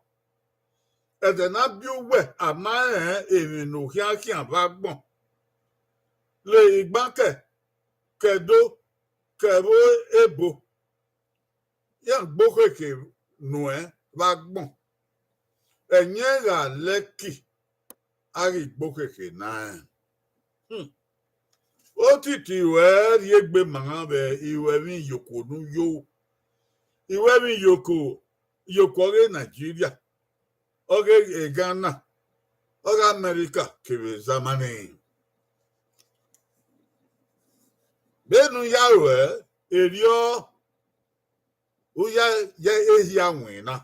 Ẹdẹ ne a biẹ uwẹ a ma rẹn emwi ne u khian khian vbe agbọn. Le igbankẹ, ke Ẹdo, ke ẹvbo ebo. iran gbe okhekhe nuẹn vbe agbọn. Ẹyẹn gha lẹki, a ghi gbe okhekhe na rẹn. Hmm. Otiti ruẹ rhie egbe ma vbe iruẹmwi iyoko ne u yo, iruẹmwi iyoko, iyoko ọghe Nigeria, ọghe Ghana, ọghe America kevbe Germany. Vbene u ya ruẹ, erriọ u ya ye ehia winna.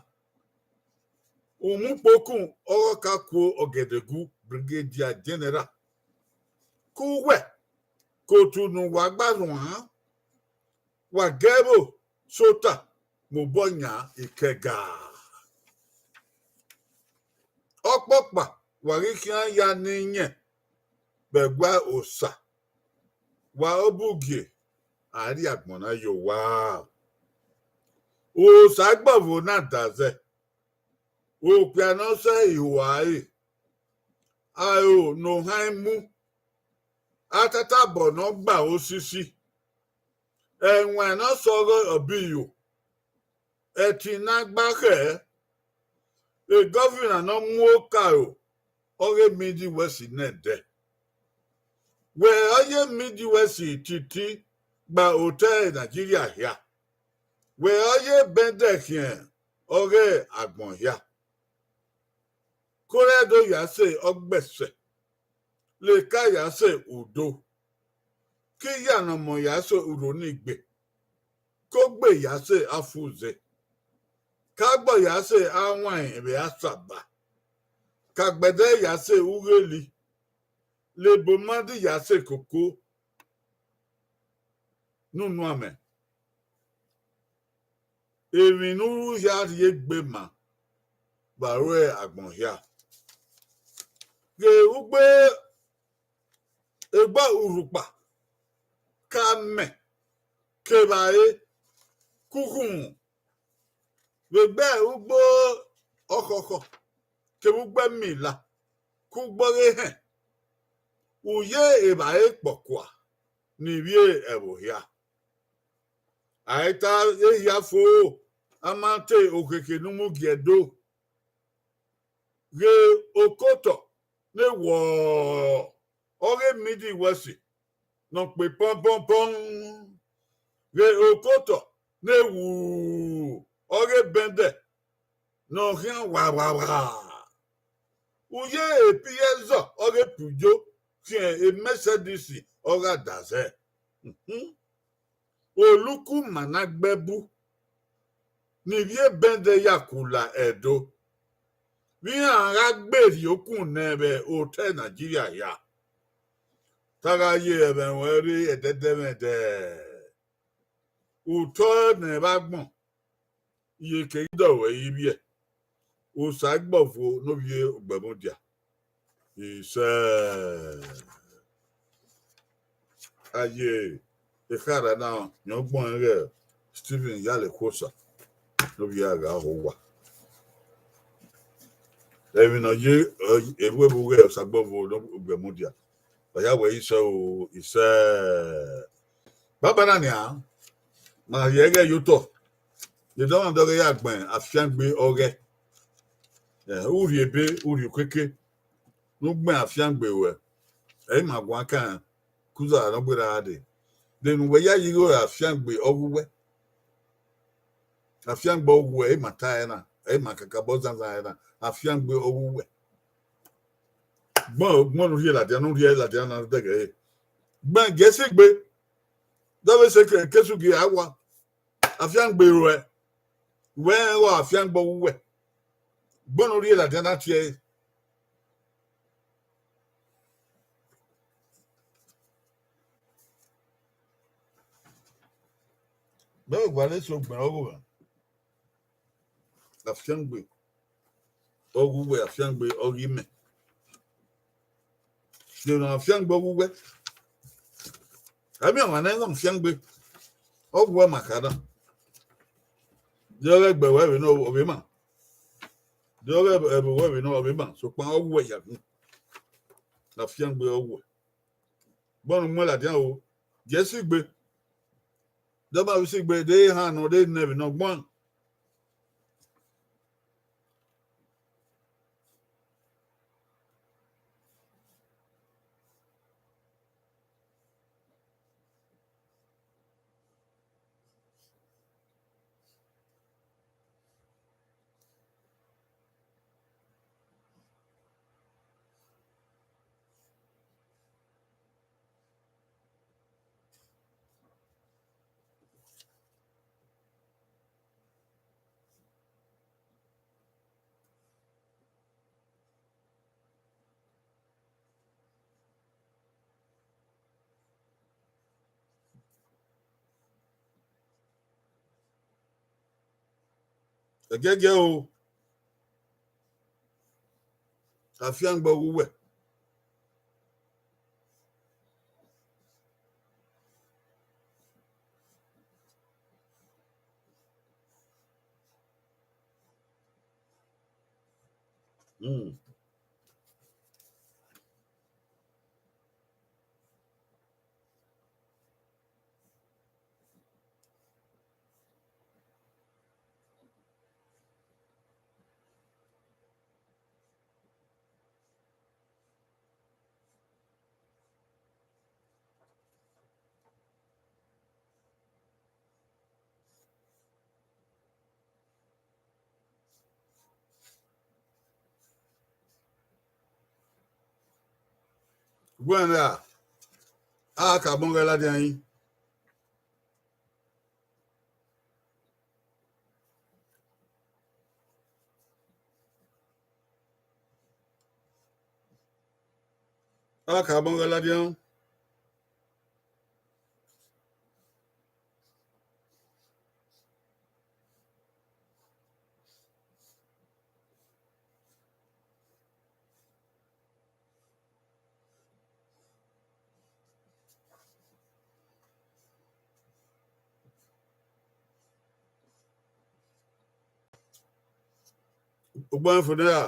Umukpokun ọghe ọkaku ọgẹdẹgu, Brigadier General, ke uwẹ ke otu ne uwa gba rhuan, wa gie ẹvbo sota mobọ yan ikẹga. Ọkpọkpa wa ghi khian ya ne iyẹn vbe ẹguae Osa, wa Obugie, a rhie agbọn na ye owa. Osagbọvo na da zẹ, okpia ne ọ sẹ ihua ẹre, aro ne ohan mu, atatabọ ne ọ gba osisi, ẹwaẹn ne ọ sẹ ọghe ọbiyo, ẹtin ne a gba khẹ, e gọvina ne ọ mu okaro ọghe Midwest nẹdẹ. Wẹ ọ ye Midwest titi gba otọ Nigeria hia. Wẹ ọ ye bẹdẹ khian ọghe agbọn hia. Korẹ do ya sẹ ọgbẹsẹ, leka ya sẹ udo, ke iyanọmọ ya sẹ urho ni gbe, ke ogbe ya sẹ afuze, ke agbọ ya sẹ awain vbe asaba, ke agbẹdẹ ya sẹ ugheli, lebomadi ya sẹ koko. Ne unu amẹ, emwi ne u ru hia rhie egbe ma vbe aro agbọn hia. Ghe ugbe egbe urhukpa, ke amẹ kevbe aro ke ukhunmwu, vbe egbe ugbo ọkhọkhọ kevbe ugbo ẹmila, ke ugbo ọghe ehẹn, u ye evbare kpọkua ni vbe ẹvbo hia. A i ta ehia fo, a ma te okhekhe ne u mu gie do. Ghe okotọ ne wọ ọghe Midwest ne ọ kpe pọnpọnpọn, ghe okotọ ne wu ọghe bẹdẹ ne ọ khian wa wa wa. U ye epiyẹzọ ọghe Peugeot khian Mercedes ọ gha da zẹ. Mhm. Oluku ma na gbe ẹbu ni vbe bẹdẹ ya kula Ẹdo, vbe iran gha gbe rhie okun nẹ vbe otọ Nigeria hia. Te a gha ye ẹmwẹ ruẹn rre ẹdẹdẹmwẹdẹ. Otọ nẹ vbe agbọn, iyeke i dọvbuẹ i vbiẹ. Osagbọvo ne ovbi Ugbẹmudia. Isẹ. A ye ekhara na, yọn gbọnrẹn ighẹ Stephen Iyalekhuosa ne ovbi a gha ho owa. Emwi ne ọ ye, erhu evbo ighẹ Osagbọvo ne Ugbẹmudia. Ọ ya wẹ isẹ o, isẹ. Baba na nian, ma rhie ẹghẹ ye otọ, ye dọmwadẹ ọghe ya gbẹn afiangbe ọghẹ. Eh, u rhie ebe, u rhie okeke, ne u gbẹn afiangbe ruẹ, ẹ i ma guan kan, kuza ne ọ gberra gha dee. De ne uwẹ ya ye igho ra afiangbe ọghe uwẹ? Afiangbe ọghe uwẹ, ẹ i ma ta ẹre na, ẹ i ma kakabọ zanzan ẹre na, afiangbe ọghe uwẹ. Gbọn, gbọn ne u rhie ladian, ne u rhie ladian na dẹgẹ ẹre. Gbẹn gie si gbe, dọvbe sẹ ke, ke su gie a wa. Afiangbe ruẹ, wẹ rẹn ọghe afiangbe ọghe uwẹ. Gbọn ne u rhie ladian na tie ẹre. Mẹ vbe gualọ eso gbẹn ọghe uwẹ. Afiangbe ọghe uwẹ, afiangbe ọghe imẹ. De ne afiangbe ọghe uwẹ? Ẹ miẹn ọmwa ne ẹ i na afiangbe ọghe uwẹ ma kha na. De ọghe ẹgbẹ ruẹ vbe nọ, ọ vbe ma. De ọghe ẹvbo ruẹ vbe nọ, ọ vbe ma. Sokpan ọghe uwẹ ya gun. Afiangbe ọghe uwẹ. Gbọn ne u muẹn ladian o, gie si gbe. De ọ ma vbe si gbe, de ehan nọ, de nẹ vbe nọ gbọn. Ẹgiẹgiẹ o. Afiangbe ọghe uwẹ. Hmm. Ugbẹn na, a ka bọ ghe ladian yin. A ka bọ ghe ladian. Ugbẹn fo ne ra.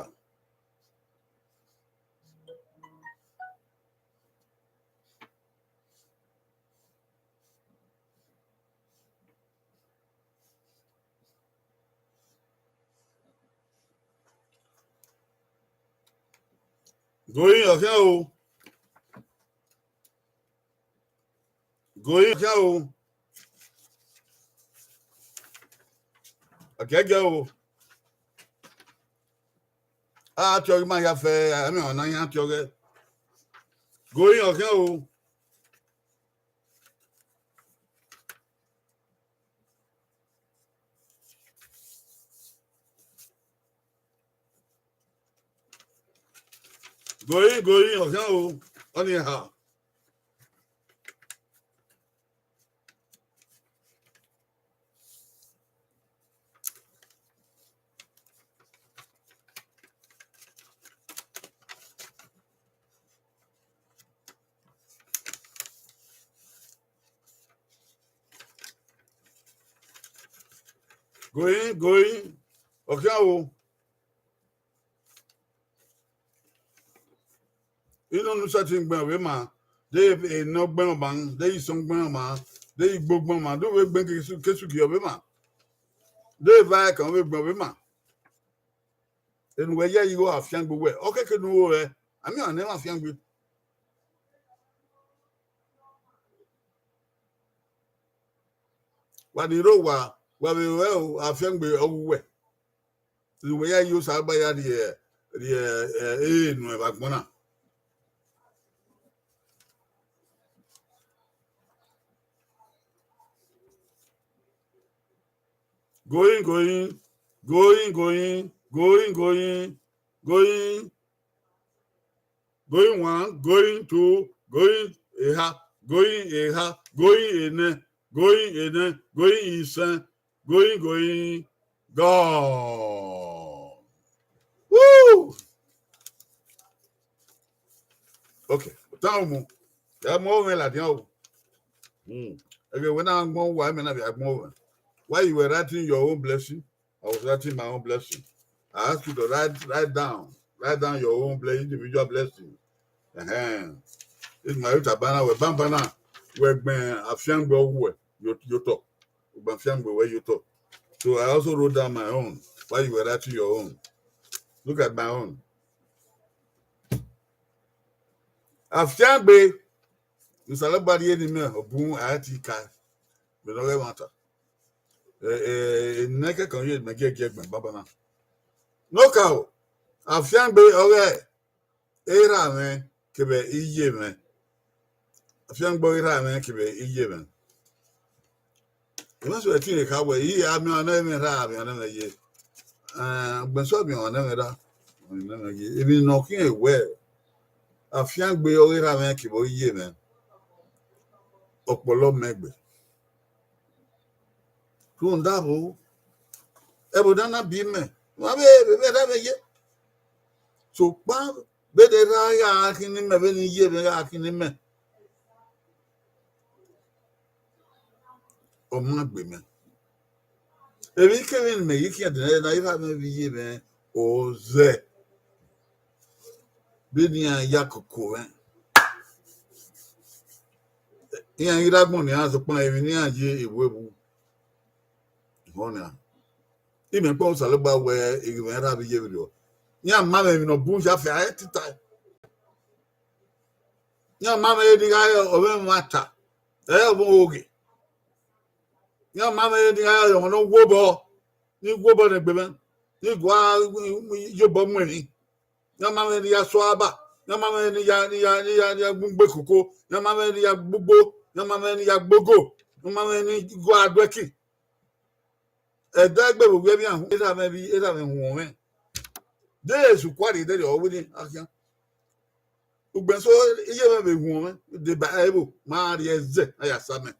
Goyin ọkhian o. Goyin ọkhian o. Ọkhian o. A tiọghe ma ya fẹ, ẹmwẹ ọna yan tiọghe. Goyin ọkhian o. Goyin, goyin, ọkhian o, ọnii eha. Goyin, goyin, ọkhian o. Inu ne u sẹtin gbẹn ọvbe ma, de enọ gbẹn ọma, de isọn gbẹn ọma, de igbo gbẹn ọma, de u vbe gbẹn ke esu, ke esu gie ọvbe ma, de eva ẹkan u vbe gbẹn ọvbe ma. Enu wẹ ya igho afiangbe wẹ, ọ keke ne u ro rẹ, a miẹn ọmwa ne ẹ i mwẹ afiangbe. Wa ni rre owa, wa vbe ru ẹro, afiangbe ọghe uwẹ. Enu wẹ ya igho Osanobua ya rhie, rhie, eh, ere nuẹn vbe agbọn na. Goyin, goyin, goyin, goyin, goyin, goyin, goyin, goyin one, goyin two, goyin eha, goyin eha, goyin enẹ, goyin enẹ, goyin isẹn, goyin, goyin, gone. Woo! Okay, time mu. Ya mu ọvbẹn ladian o. Hmm. Ẹghẹ wẹ na gbọn uwa, imẹ na vbe a gbọn ọvbẹn. While you were writing your own blessing, I was writing my own blessing. I ask you to write, write down, write down your own ble-, individual blessing. Ẹhẹn. This is my youth abana, wẹ banbana, wẹ gbẹn afiangbe ọghe uwẹ yo, yo otọ. Ugbẹn afiangbe wẹ yo otọ. So I also wrote down my own while you were writing your own. Look at my own. Afiangbe, Osanobua rhie ne imẹ, ọ bun a ti ka, vbene ọ ghẹ ẹmwata. Eh, eh, enẹ kẹkan ye mẹ giẹgiẹ gbẹn banbana. Nokaro, afiangbe ọghe erha mwẹ kevbe iye mwẹ. Afiangbe ọghe erha mwẹ kevbe iye mwẹ. Emwa so ẹtin kha wẹ, iye a miẹn ọnẹ mwẹ erha, a miẹn ọnẹ mwẹ iye. Eh, ugbẹn so a miẹn ọnẹ mwẹ erha, ọnẹ mwẹ iye. Emwi ne ọ khian wẹ, afiangbe ọghe erha mwẹ kevbe iye mwẹ, ọkpọlọ mẹ gbe. Rhunmwuda vbo, Ẹvbo na na biẹ mẹ, ma vbe vbe erha mwẹ ye. Sokpan vbene erha gha khin ne imẹ, vbene iye mwẹ gha khin ne imẹ, ọ ma gbe mẹ. Emwi kemwi ne imẹ ghi khian dee na, erha mwẹ vbe iye mwẹ, ọ zẹ vbene iran ya koko mwẹ. Iran ghi rre agbọn nian, sokpan emwi ne iran ye ewu ewu. Ehọ nian. Imẹ kpọnmwẹ Osanobua wẹ, eghẹ mwẹ erha vbe iye vberriọ. Iran ma mwẹ emwi ne ọ bun ya fẹ, a i tita. Iran ma mwẹ ne I gha re ọmwẹmwata, ẹ, ọmọ oghe. Iran ma mwẹ ne I gha re ọmwa ne ọ wu obọ, ne I wu obọ ne egbe mwẹ, ne I gua ye obọ mu emwi. Iran ma mwẹ ne I ya sua aba, iran ma mwẹ ne I ya, ne I ya, ne I ya, ne I ya gbe ugbo koko, iran ma mwẹ ne I ya gbe ugbo, iran ma mwẹ ne I ya gbe ogo, iran ma mwẹ ne I gua duẹki. Ẹdẹ egbe vbe owiẹ vbe iran hu, erha mwẹ vbe, erha mwẹ huọn mwẹ. De Jesu kua rrie, de ọ wẹ ne a khian. Ugbẹn so, iye mwẹ vbe huọn mwẹ, deba ẹvbo, ma rrie ẹzẹ, a ya sa mẹ.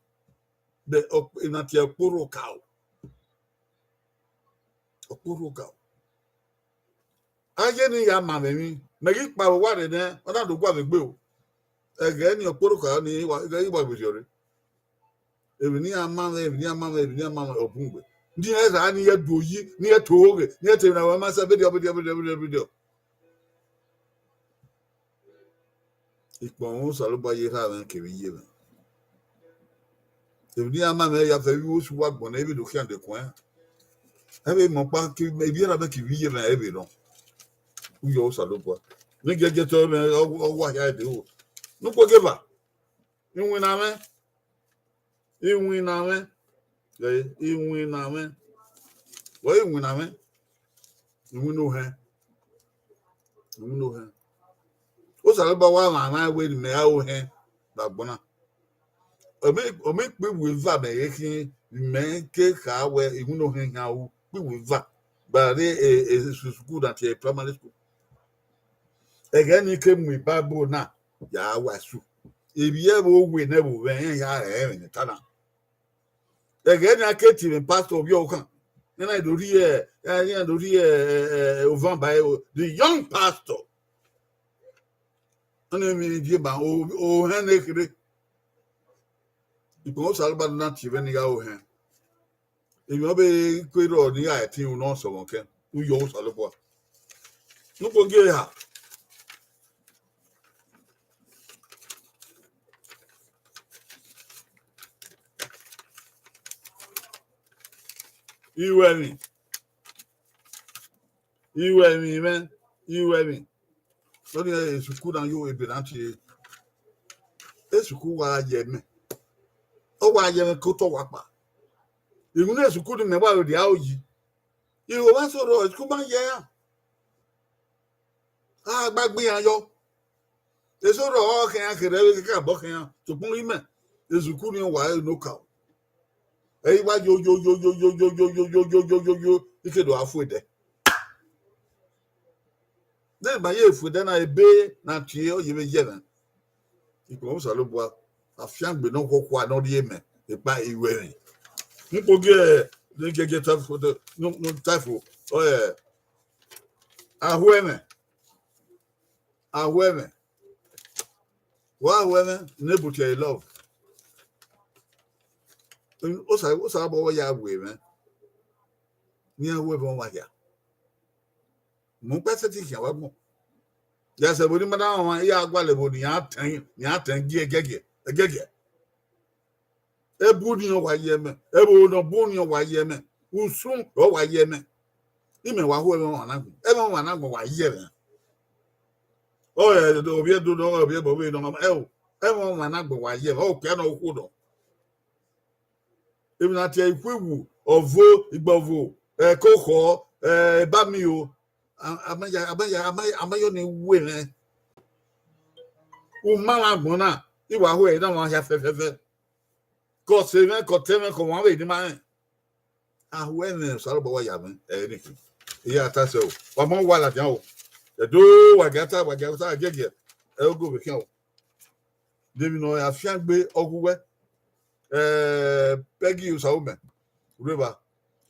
Bẹ ọ, emwi na tie ọkporhu okaro. Ọkporhu okaro. A ye ne I ya ma mwẹ emwi, mẹ ghi kpao vbe owa rre nẹ, ọ na do gua vbe egbe o. Ẹghẹ ni ọkporhu okaro ni I wa, I wa vbe rhiọrre. Emwi ne iran ma mwẹ, emwi ne iran ma mwẹ, emwi ne iran ma mwẹ, ọ bun gbe. Ne iran ra, ne iran do yi, ne iran to oghe, ne iran te emwi ne a ma sẹ vberriọ, vberriọ, vberriọ, vberriọ, vberriọ. Ikpọnmwẹ Osanobua ye erha mwẹ kevbe iye mwẹ. Emwi ne iran ma mwẹ ya fẹ vbe osu wa gbọn nẹ, ẹ vbe do khian de kuẹn. Ẹ vbe mọ ọkpa, ke ivbi erha mwẹ kevbe iye mwẹ, ẹ vbe nọ. Uyo Osanobua. Ne giẹgiẹ te mwẹ, ọ, ọ wa hia dee o. Ne ukpogeba, iwinna mwẹ, iwinna mwẹ, ẹ, iwinna mwẹ, wẹ iwinna mwẹ, iwinna ohẹn, iwinna ohẹn. Osanobua wa mwamwa wẹ ne imẹ ra ohẹn vbe agbọn na. Ọ ma, ọ ma ikpẹvbo eva mẹ ghe khin, mẹ ke kha wẹ iwinna ohẹn hia ru ikpẹvbo eva, gba rre, e, e, su-, school na tie primary school. Ẹghẹ ne I ke mu Bible na ya wa su, ivbi ẹvbo wẹ ne ẹvbo vbe ẹre ya rẹn ẹmwẹ ne I ta na. Ẹghẹ ne a ke tie mwẹ pastor ovbi ọvbokhan, ne na do rhie, ne na do rhie, eh, eh, ovan ba ẹre, the young pastor. Ọnii emwi ne I viọ ba, o, ohẹn ne kherhe. Ikpọnmwẹ Osanobua do na tie mwẹ ne I gha re ohẹn. Emwi ọ vbe ku erhọ ne I gha ẹtin unu ọsọmwọkẹ, uyo Osanobua. Ne ukpogeba, I ru ẹmwẹ, I ru ẹmwẹ mwẹ, I ru ẹmwẹ. Ọnii, e school na yo ebe na tie. E school wa ye mẹ. Ọ wa ye mẹ ke otọ wa kpa. Iwinna e school ni mẹ wa vbe rhie aro yi. Igho vbe sẹ orọ, e school ma ye iran. A gba gbe iran yọ. Eso rrọọ ọ khian kherhe ẹvbo kakabọ khian, sokpan imẹ, e school ni wa re ne okaro. Ẹ i wa yo, yo, yo, yo, yo, yo, yo, yo, yo, yo, yo, yo, yo, I ke do a fu ẹdẹ. Deghẹ ma ye fu ẹdẹ na, ebe na tie ọ ye vbe yẹ na. Ikpọnmwẹ Osanobua, afiangbe ne ọ khuọkhua ne ọ rhie mẹ, ekpa I ru ẹmwẹ. N kpo gie ne gẹgẹ ta fo, ne, ne ta fo, ọ, ẹ, aho ẹmwẹ. Aho ẹmwẹ. Wa ho ẹmwẹ, ne but your love. Osa, Osanobua ya ru ẹmwẹ. Ne iran ru ẹmwẹ ọmwa hia. Mu kpẹ sẹtin khian wa gbọn. Ya sẹ vbe ne ima na rọnmwa, iran gualọ ẹvbo ne iran tẹn, ne iran tẹn gie ẹgẹgiẹ, ẹgẹgiẹ. Ẹbu ni ọ wa ye ẹmwẹ, ẹvbo ne ọ bu ni ọ wa ye ẹmwẹ, usun ọ wa ye ẹmwẹ. Imẹ wa ho ẹmwẹ ọmwa na agbọn, ẹmwẹ ọmwa na agbọn wa ye ẹmwẹ. Ọ, ẹ, ovbi Ẹdo nọ, ovbi ẹbọ vbe nọ, ẹ o, ẹmwẹ ọmwa na agbọn wa ye ẹmwẹ, ọ, okpia nọ okhuo nọ. Emwi na tie ikhuiwu, ọvo, igbọvo, ẹkokhọ, ẹ, ebamio, a, a ma ya, a ma ya, a ma, a ma yọ ne wu ẹmwẹ. U ma mwẹ agbọn na, I wa ho ẹre na, wa hia fẹfẹfẹ. Ke ọ sẹ mwẹ, ke ọ tẹ mwẹ, ke ọmwa vbe ne ima rẹn. Aho ẹmwẹ Osanobua wa ya mwẹ, ẹ, niki. I ya ta sẹ o. Wa ma wa ladian o. Ẹdo, wa gia ta, wa gia ta, giẹgiẹ. Ẹ, ogo vbe khian o. De emwi ne ọ ya fiangbe ọghe uwẹ? Ẹ, Peggy Osaumẹ, rre evba.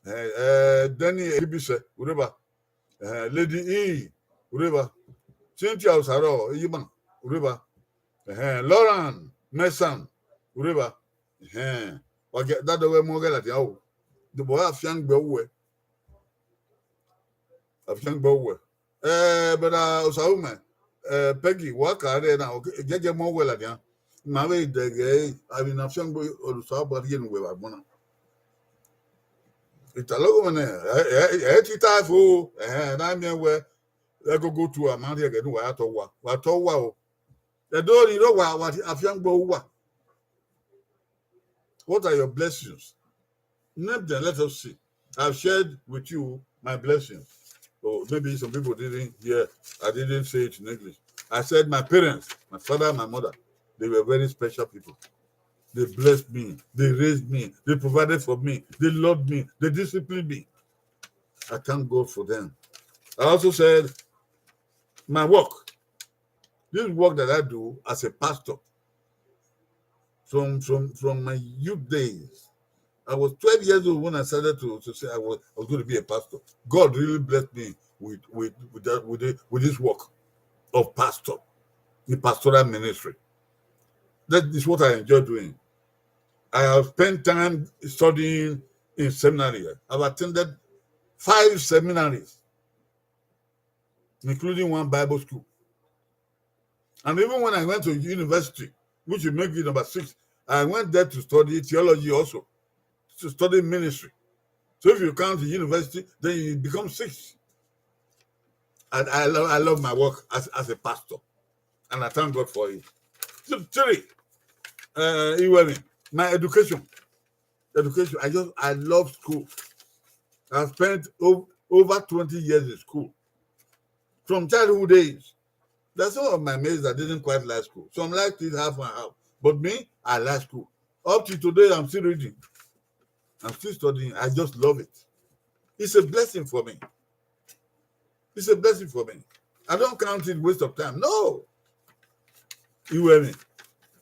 Eh, eh, Denny Ebise, ureba. Eh, Lady E, ureba. Cynthia Osaro, Eyima, ureba. Eh, Lauren Mesan, ureba. Eh, wa ge da do we mu ghe ladian o. Do bo afiangbe uwẹ. Afiangbe uwẹ. Eh, brother Osaumẹ, eh, Peggy, wa ka rre na, okay, jẹjẹ mu wẹ ladian. Ma vbe dẹghe, avbe ne afiangbe Osanobua rhie ne uwẹ vbe agbọn na. Italogho mwẹ nẹ, ẹ, ẹ, ẹ, ẹ ti ta fo, ẹhẹn, na miẹn wẹ, ẹgogo tu a ma rhie ẹghẹ ne uwa ya tọ wa, wa tọ wa o. Ẹdo ni rre wa, wa afiangbe uwa. What are your blessings? Name them, let us see. I've shared with you my blessings. Oh, maybe some people didn't hear. I didn't say it in English. I said my parents, my father and my mother, they were very special people. They blessed me. They raised me. They provided for me. They loved me. They disciplined me. I thank God for them. I also said my work. This work that I do as a pastor, from, from, from my youth days, I was twelve years old when I started to, to say I was, I was going to be a pastor. God really blessed me with, with, with that, with the, with this work of pastor, the pastoral ministry. That is what I enjoy doing. I have spent time studying in seminary. I've attended five seminaries, including one Bible school. And even when I went to university, which will make me number six, I went there to study theology also, to study ministry. So if you count the university, then you become six. I, I, love, I love my work as, as a pastor, and I thank God for it. Th-, three, uh, Iwemi, my education. Education. I just, I love school. I spent o-, over twenty years in school. From childhood days, there's some of my mates that didn't quite like school. Some liked it half and half. But me, I like school. Up to today, I'm still reading. I'm still studying. I just love it. It's a blessing for me. It's a blessing for me. I don't count it waste of time. No. You hear me?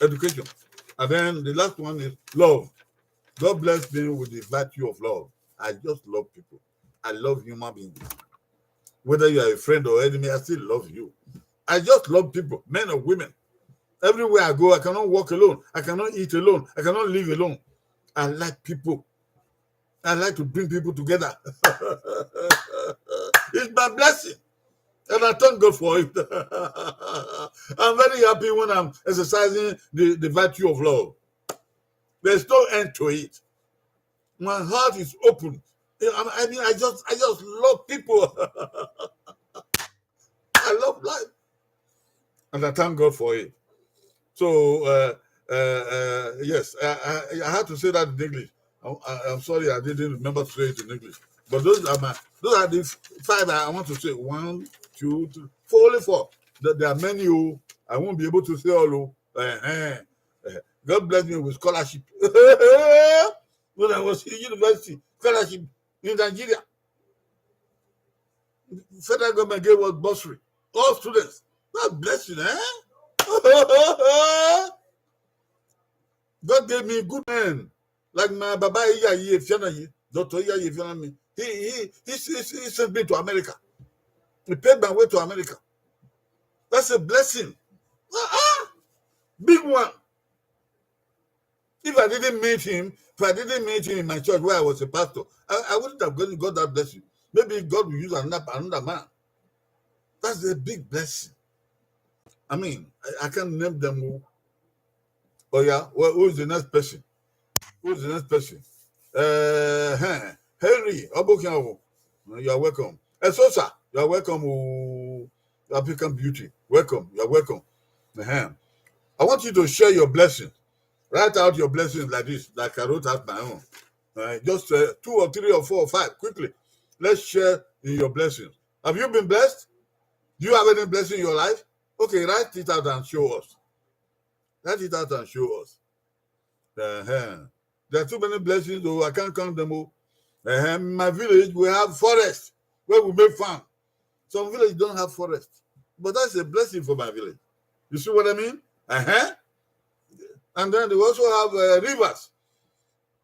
Education. And then the last one is love. God bless me with the virtue of love. I just love people. I love human beings. Whether you are a friend or enemy, I still love you. I just love people, men or women. Everywhere I go, I cannot walk alone. I cannot eat alone. I cannot live alone. I like people. I like to bring people together. It's my blessing. And I thank God for it. I'm very happy when I'm exercising the, the virtue of love. There's no end to it. My heart is open. I, I mean, I just, I just love people. I love life. And I thank God for it. So, uh, uh, uh, yes, I, I, I had to say that in English. I, I, I'm sorry, I didn't remember to say it in English. But those are my, those are the f-, five I want to say. One, two, three, four, only four. There, there are many. Oh, I won't be able to say all. Oh, uh-huh. Uh, God bless me with scholarship. When I was in university, scholarship in Nigeria. Federal government gave us bursary. All students. That's blessing, eh? God gave me good men. Like my Baba Iyayi Efianayi, Doctor Iyayi Efianayi. He, he, he, he, he sent me to America. He paid my way to America. That's a blessing. Ah, ah! Big one. If I didn't meet him, if I didn't meet him in my church where I was a pastor, I, I wouldn't have got, got that blessing. Maybe God will use another, another man. That's a big blessing. I mean, I, I can't name them all. Oh yeah, well, who is the next person? Who is the next person? Uh, huh. Henry Obokianwo, you are welcome. Esosa, you are welcome. Oh, African Beauty, welcome. You are welcome. Uh-huh. I want you to share your blessings. Write out your blessings like this, like I wrote out my own. Uh, just, uh, two or three or four or five, quickly. Let's share in your blessings. Have you been blessed? Do you have any blessing in your life? Okay, write it out and show us. Write it out and show us. Uh-huh. There are too many blessings, though. I can't count them all. Uh-huh. In my village, we have forest where we make farm. Some villages don't have forest. But that's a blessing for my village. You see what I mean? Uh-huh. And then they also have, uh, rivers.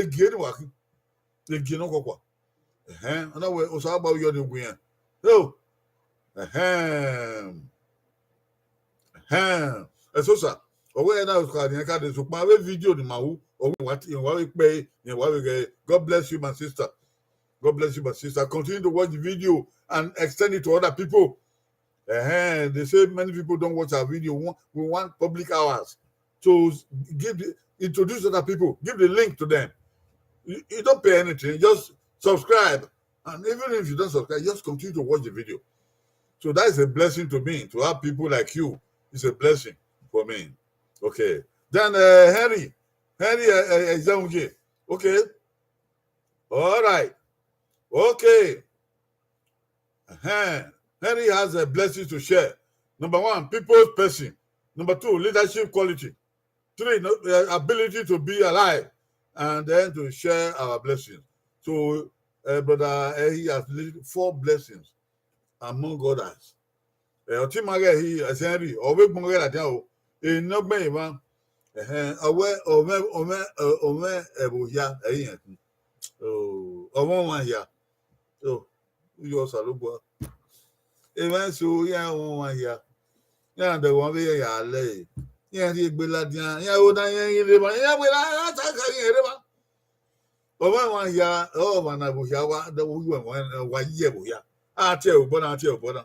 egie ni wa khin. Egie ne ọ kọkua. Ẹhẹn, ọ na wẹ Osanobua yọ ni gu iran. Yo. Ẹhẹn. Ẹhẹn. Ẹsosa, ọ wẹ na Osanobua rẹn ka dee, sokpan avbe video ni ma ru, ọ wẹ wa ti, wa vbe kpẹe, rẹn wa vbe ghẹ. God bless you, my sister. God bless you, my sister. Continue to watch the video and extend it to other people. Ehen, they say many people don't watch our video. We want, we want public hours. So give the, introduce other people. Give the link to them. You, you don't pay anything. Just subscribe. And even if you don't subscribe, just continue to watch the video. So that is a blessing to me, to have people like you. It's a blessing for me. Okay. Then uh, Henry, Henry uh, uh, Ezemuge. Okay. All right. Okay. Uh-huh. Henry has a blessing to share. Number one, people's person. Number two, leadership quality. Three, no, uh, ability to be alive and then to share our blessings. So, uh, brother, uh, he has four blessings among others. Ọtẹn ima ghẹ hi ẹsẹ Henry, ọ vbe gbọn ghẹ ladian o, enọgbẹn emwa, ẹhẹn, ọ wẹ ọmwẹ ọmwẹ ọmwẹ ẹvbo hia ẹ i rẹn khin, ọmwẹ ọmwa hia, so u yọ Osanobua, emwa eso iran ọmwẹ ọmwa hia, iran dẹghẹ ọmwa vbe ya lẹe, iran rhie egbe ladian, iran ho na iran ghi rre evba, iran wẹ na ta ka iran rre evba. Ọmwa hia, ọmwa na vbe hia wa da vbe uwu ẹmwẹ wa ye vbe hia. A tie ẹre obọ na, a tie ẹre obọ na.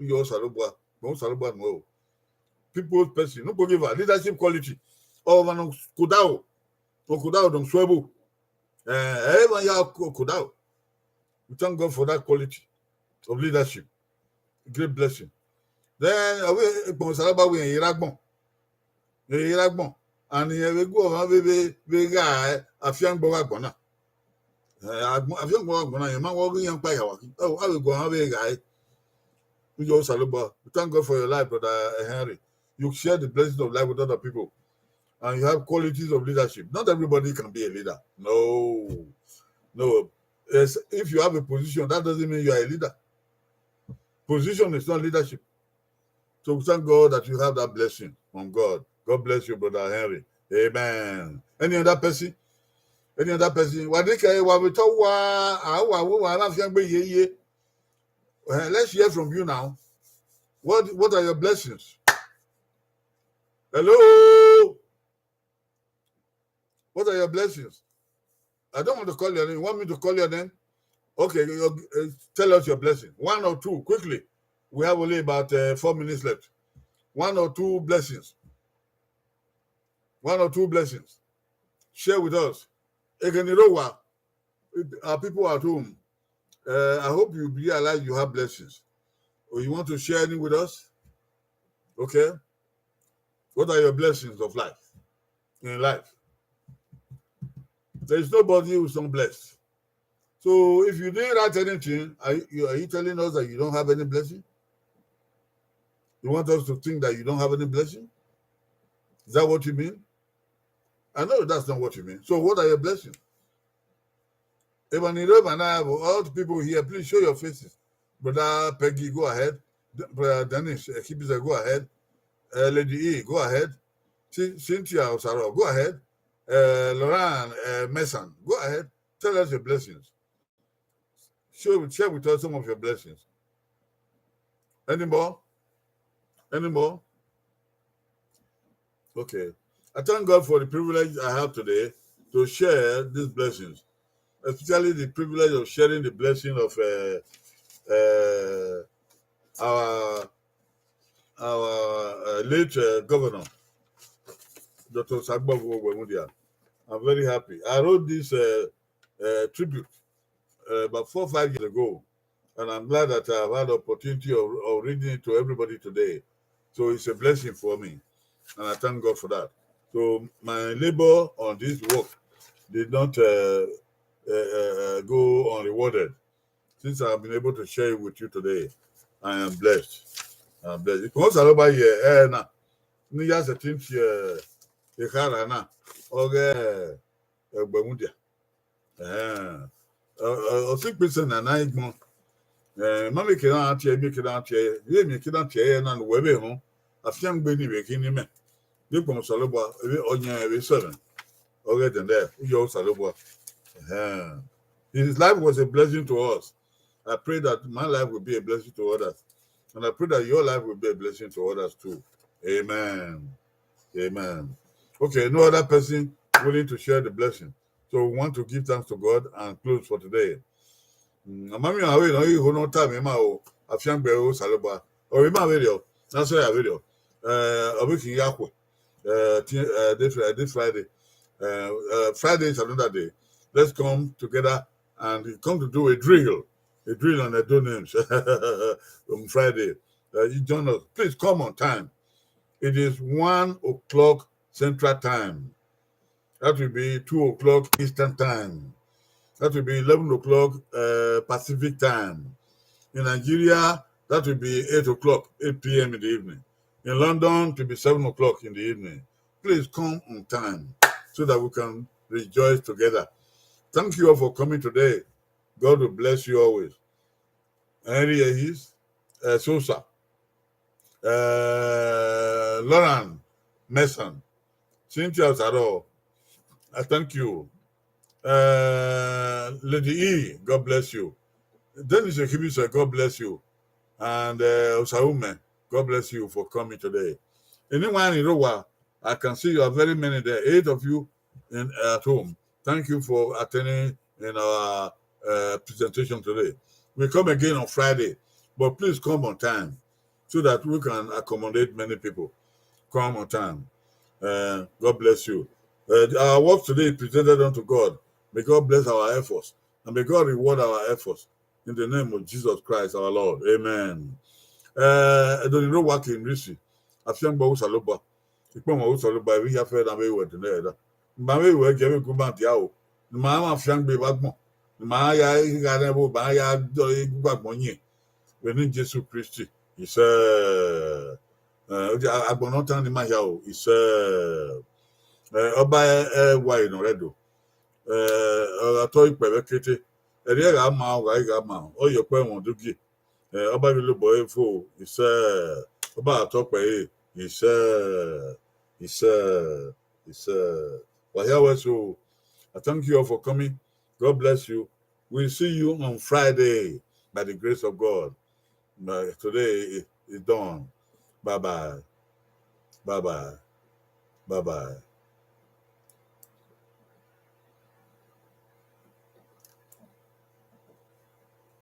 U yọ Osanobua, gbọn Osanobua nuẹn o. People's person, no go give her leadership quality. Ọmwa ne ọ kodaro, ọ kodaro ne ọ suẹbo. Eh, ẹ i mwẹ ya ọ kodaro. We thank God for that quality of leadership. Great blessing. Then uh, we gbọn Osanobua we ẹre agbọn. Ẹre agbọn. And ẹ vbe gu ọmwa vbe vbe vbe gha afiangbe ọghe agbọn na. Eh, agbọn, afiangbe ọghe agbọn na, ẹ ma wẹ ọ ghi yan kpa ya wa khin. Oh, a vbe gu ọmwa vbe gha ẹre. U yọ Osanobua. We thank God for your life, brother uh, Henry. You share the blessings of life with other people. And you have qualities of leadership. Not everybody can be a leader. No. No. Yes, if you have a position, that doesn't mean you are a leader. Position is not leadership. So we thank God that you have that blessing from God. God bless you, brother Henry. Amen. Any other person? Any other person? Wa de ke wa vbe tọ wa, a wa wo wa na fiangbe ye ye. Eh, let's hear from you now. What what are your blessings? Hello? What are your blessings? I don't want to call your name. You want me to call your name? Okay, you, uh, tell us your blessing. One or two, quickly. We have only about uh, four minutes left. One or two blessings. One or two blessings. Share with us. Eghenirowa, our people at home, uh, I hope you realize you have blessings. Or you want to share any with us? Okay. What are your blessings of life? In life. There is nobody who is not blessed. So if you didn't write anything, are you, are you telling us that you don't have any blessing? You want us to think that you don't have any blessing? Is that what you mean? I know that's not what you mean. So what are your blessings? Eghenirowa, all the people here, please show your faces. Brother Peggy, go ahead. D- Brother Dennis, uh, Kibisa, go ahead. Uh, Lady E, go ahead. Cy- Cynthia Osaro, go ahead. Uh, Lauren uh, Mason, go ahead. Tell us your blessings. Share with, share with us some of your blessings. Any more? Any more? Okay. I thank God for the privilege I have today to share these blessings, especially the privilege of sharing the blessing of uh, uh, our our uh, late uh, governor, Doctor Sagbogu Ogbemudia. I'm very happy. I wrote this uh, uh, tribute uh, about four or five years ago, and I'm glad that I've had the opportunity of, of reading it to everybody today. So it's a blessing for me, and I thank God for that. So my labor on this work did not uh, uh, uh, go unrewarded. Since I've been able to share it with you today, I am blessed. I'm blessed. Ikun Osanobua ye eh na. Ni ya sẹtin tie ekhara na. Ọghe Ogbemudia. Eh. Ọ sikpisen na na igbọn. Eh, ma mieke na tie, mieke na tie, ye mieke na tie na ne uwẹ vbe họn. Afiangbe ni vbe khin ni mẹ. Ikun Osanobua, ọyẹn vbe sẹ mwẹ. Ọghe ẹdẹdẹ, uyo Osanobua. Eh. His life was a blessing to us. I pray that my life will be a blessing to others. And I pray that your life will be a blessing to others too. Amen. Amen. Okay, no other person willing to share the blessing. So we want to give thanks to God and close for today. Mm, ama mi ave no, I ho no time ma o, afiangbe Osanobua. O ma vberriọ, na so ya vberriọ. Eh, ọ vbe khin ya khuẹ. Uh, this, uh, this Friday. Uh, uh, Friday is another day. Let's come together and come to do a drill, a drill on Edo names on Friday. Uh, you join us. Please come on time. It is one o'clock Central Time. That will be two o'clock Eastern Time. That will be eleven o'clock uh, Pacific Time. In Nigeria, that will be eight o'clock, eight p.m. in the evening. In London, it will be seven o'clock in the evening. Please come on time so that we can rejoice together. Thank you all for coming today. God will bless you always. Henry Ehis, uh, Sosa, uh, Lauren Mason, Cynthia Osaro, I thank you. Uh, Lady E, God bless you. Dennis Ekibisa, God bless you. And uh, Osaume, God bless you for coming today. Anyone in Rowa, I can see you are very many there, eight of you in, at home. Thank you for attending in our uh, presentation today. We come again on Friday, but please come on time so that we can accommodate many people. Come on time. Uh, God bless you. Uh, our work today is presented unto God. May God bless our efforts and may God reward our efforts in the name of Jesus Christ our Lord. Amen. Uh, Edo ni Rowa ke risi, afiangbe Osanobua, ikpọnmwẹ Osanobua, ivbi hia fẹ na vbe wẹ dene ẹre. Ma vbe wẹ gie vbe gu ma dia o, ne ma ma fiangbe vbe agbọn, ne ma ya gha rẹn vbe ma ya dọ egbe agbọn yin vbe ne Jesu Kristi. Isẹ, eh, agbọn nọ tan ni ma hia o, isẹ, eh, ọba ẹ wa enọ rẹ do. Eh, ọ gha tọ ikpẹ vbe kete, ẹrriẹ gha ma, ọ gha gha ma, ọ yẹ ọkpẹ ẹmwẹ ọdughe. Eh, ọba vbe lobọ ẹre fo, isẹ, ọba gha tọ ikpẹ ẹre, isẹ, isẹ, isẹ. Wa hia wẹ so, I thank you all for coming. God bless you. We'll see you on Friday by the grace of God. Uh, today is done. Bye bye. Bye bye. Bye bye.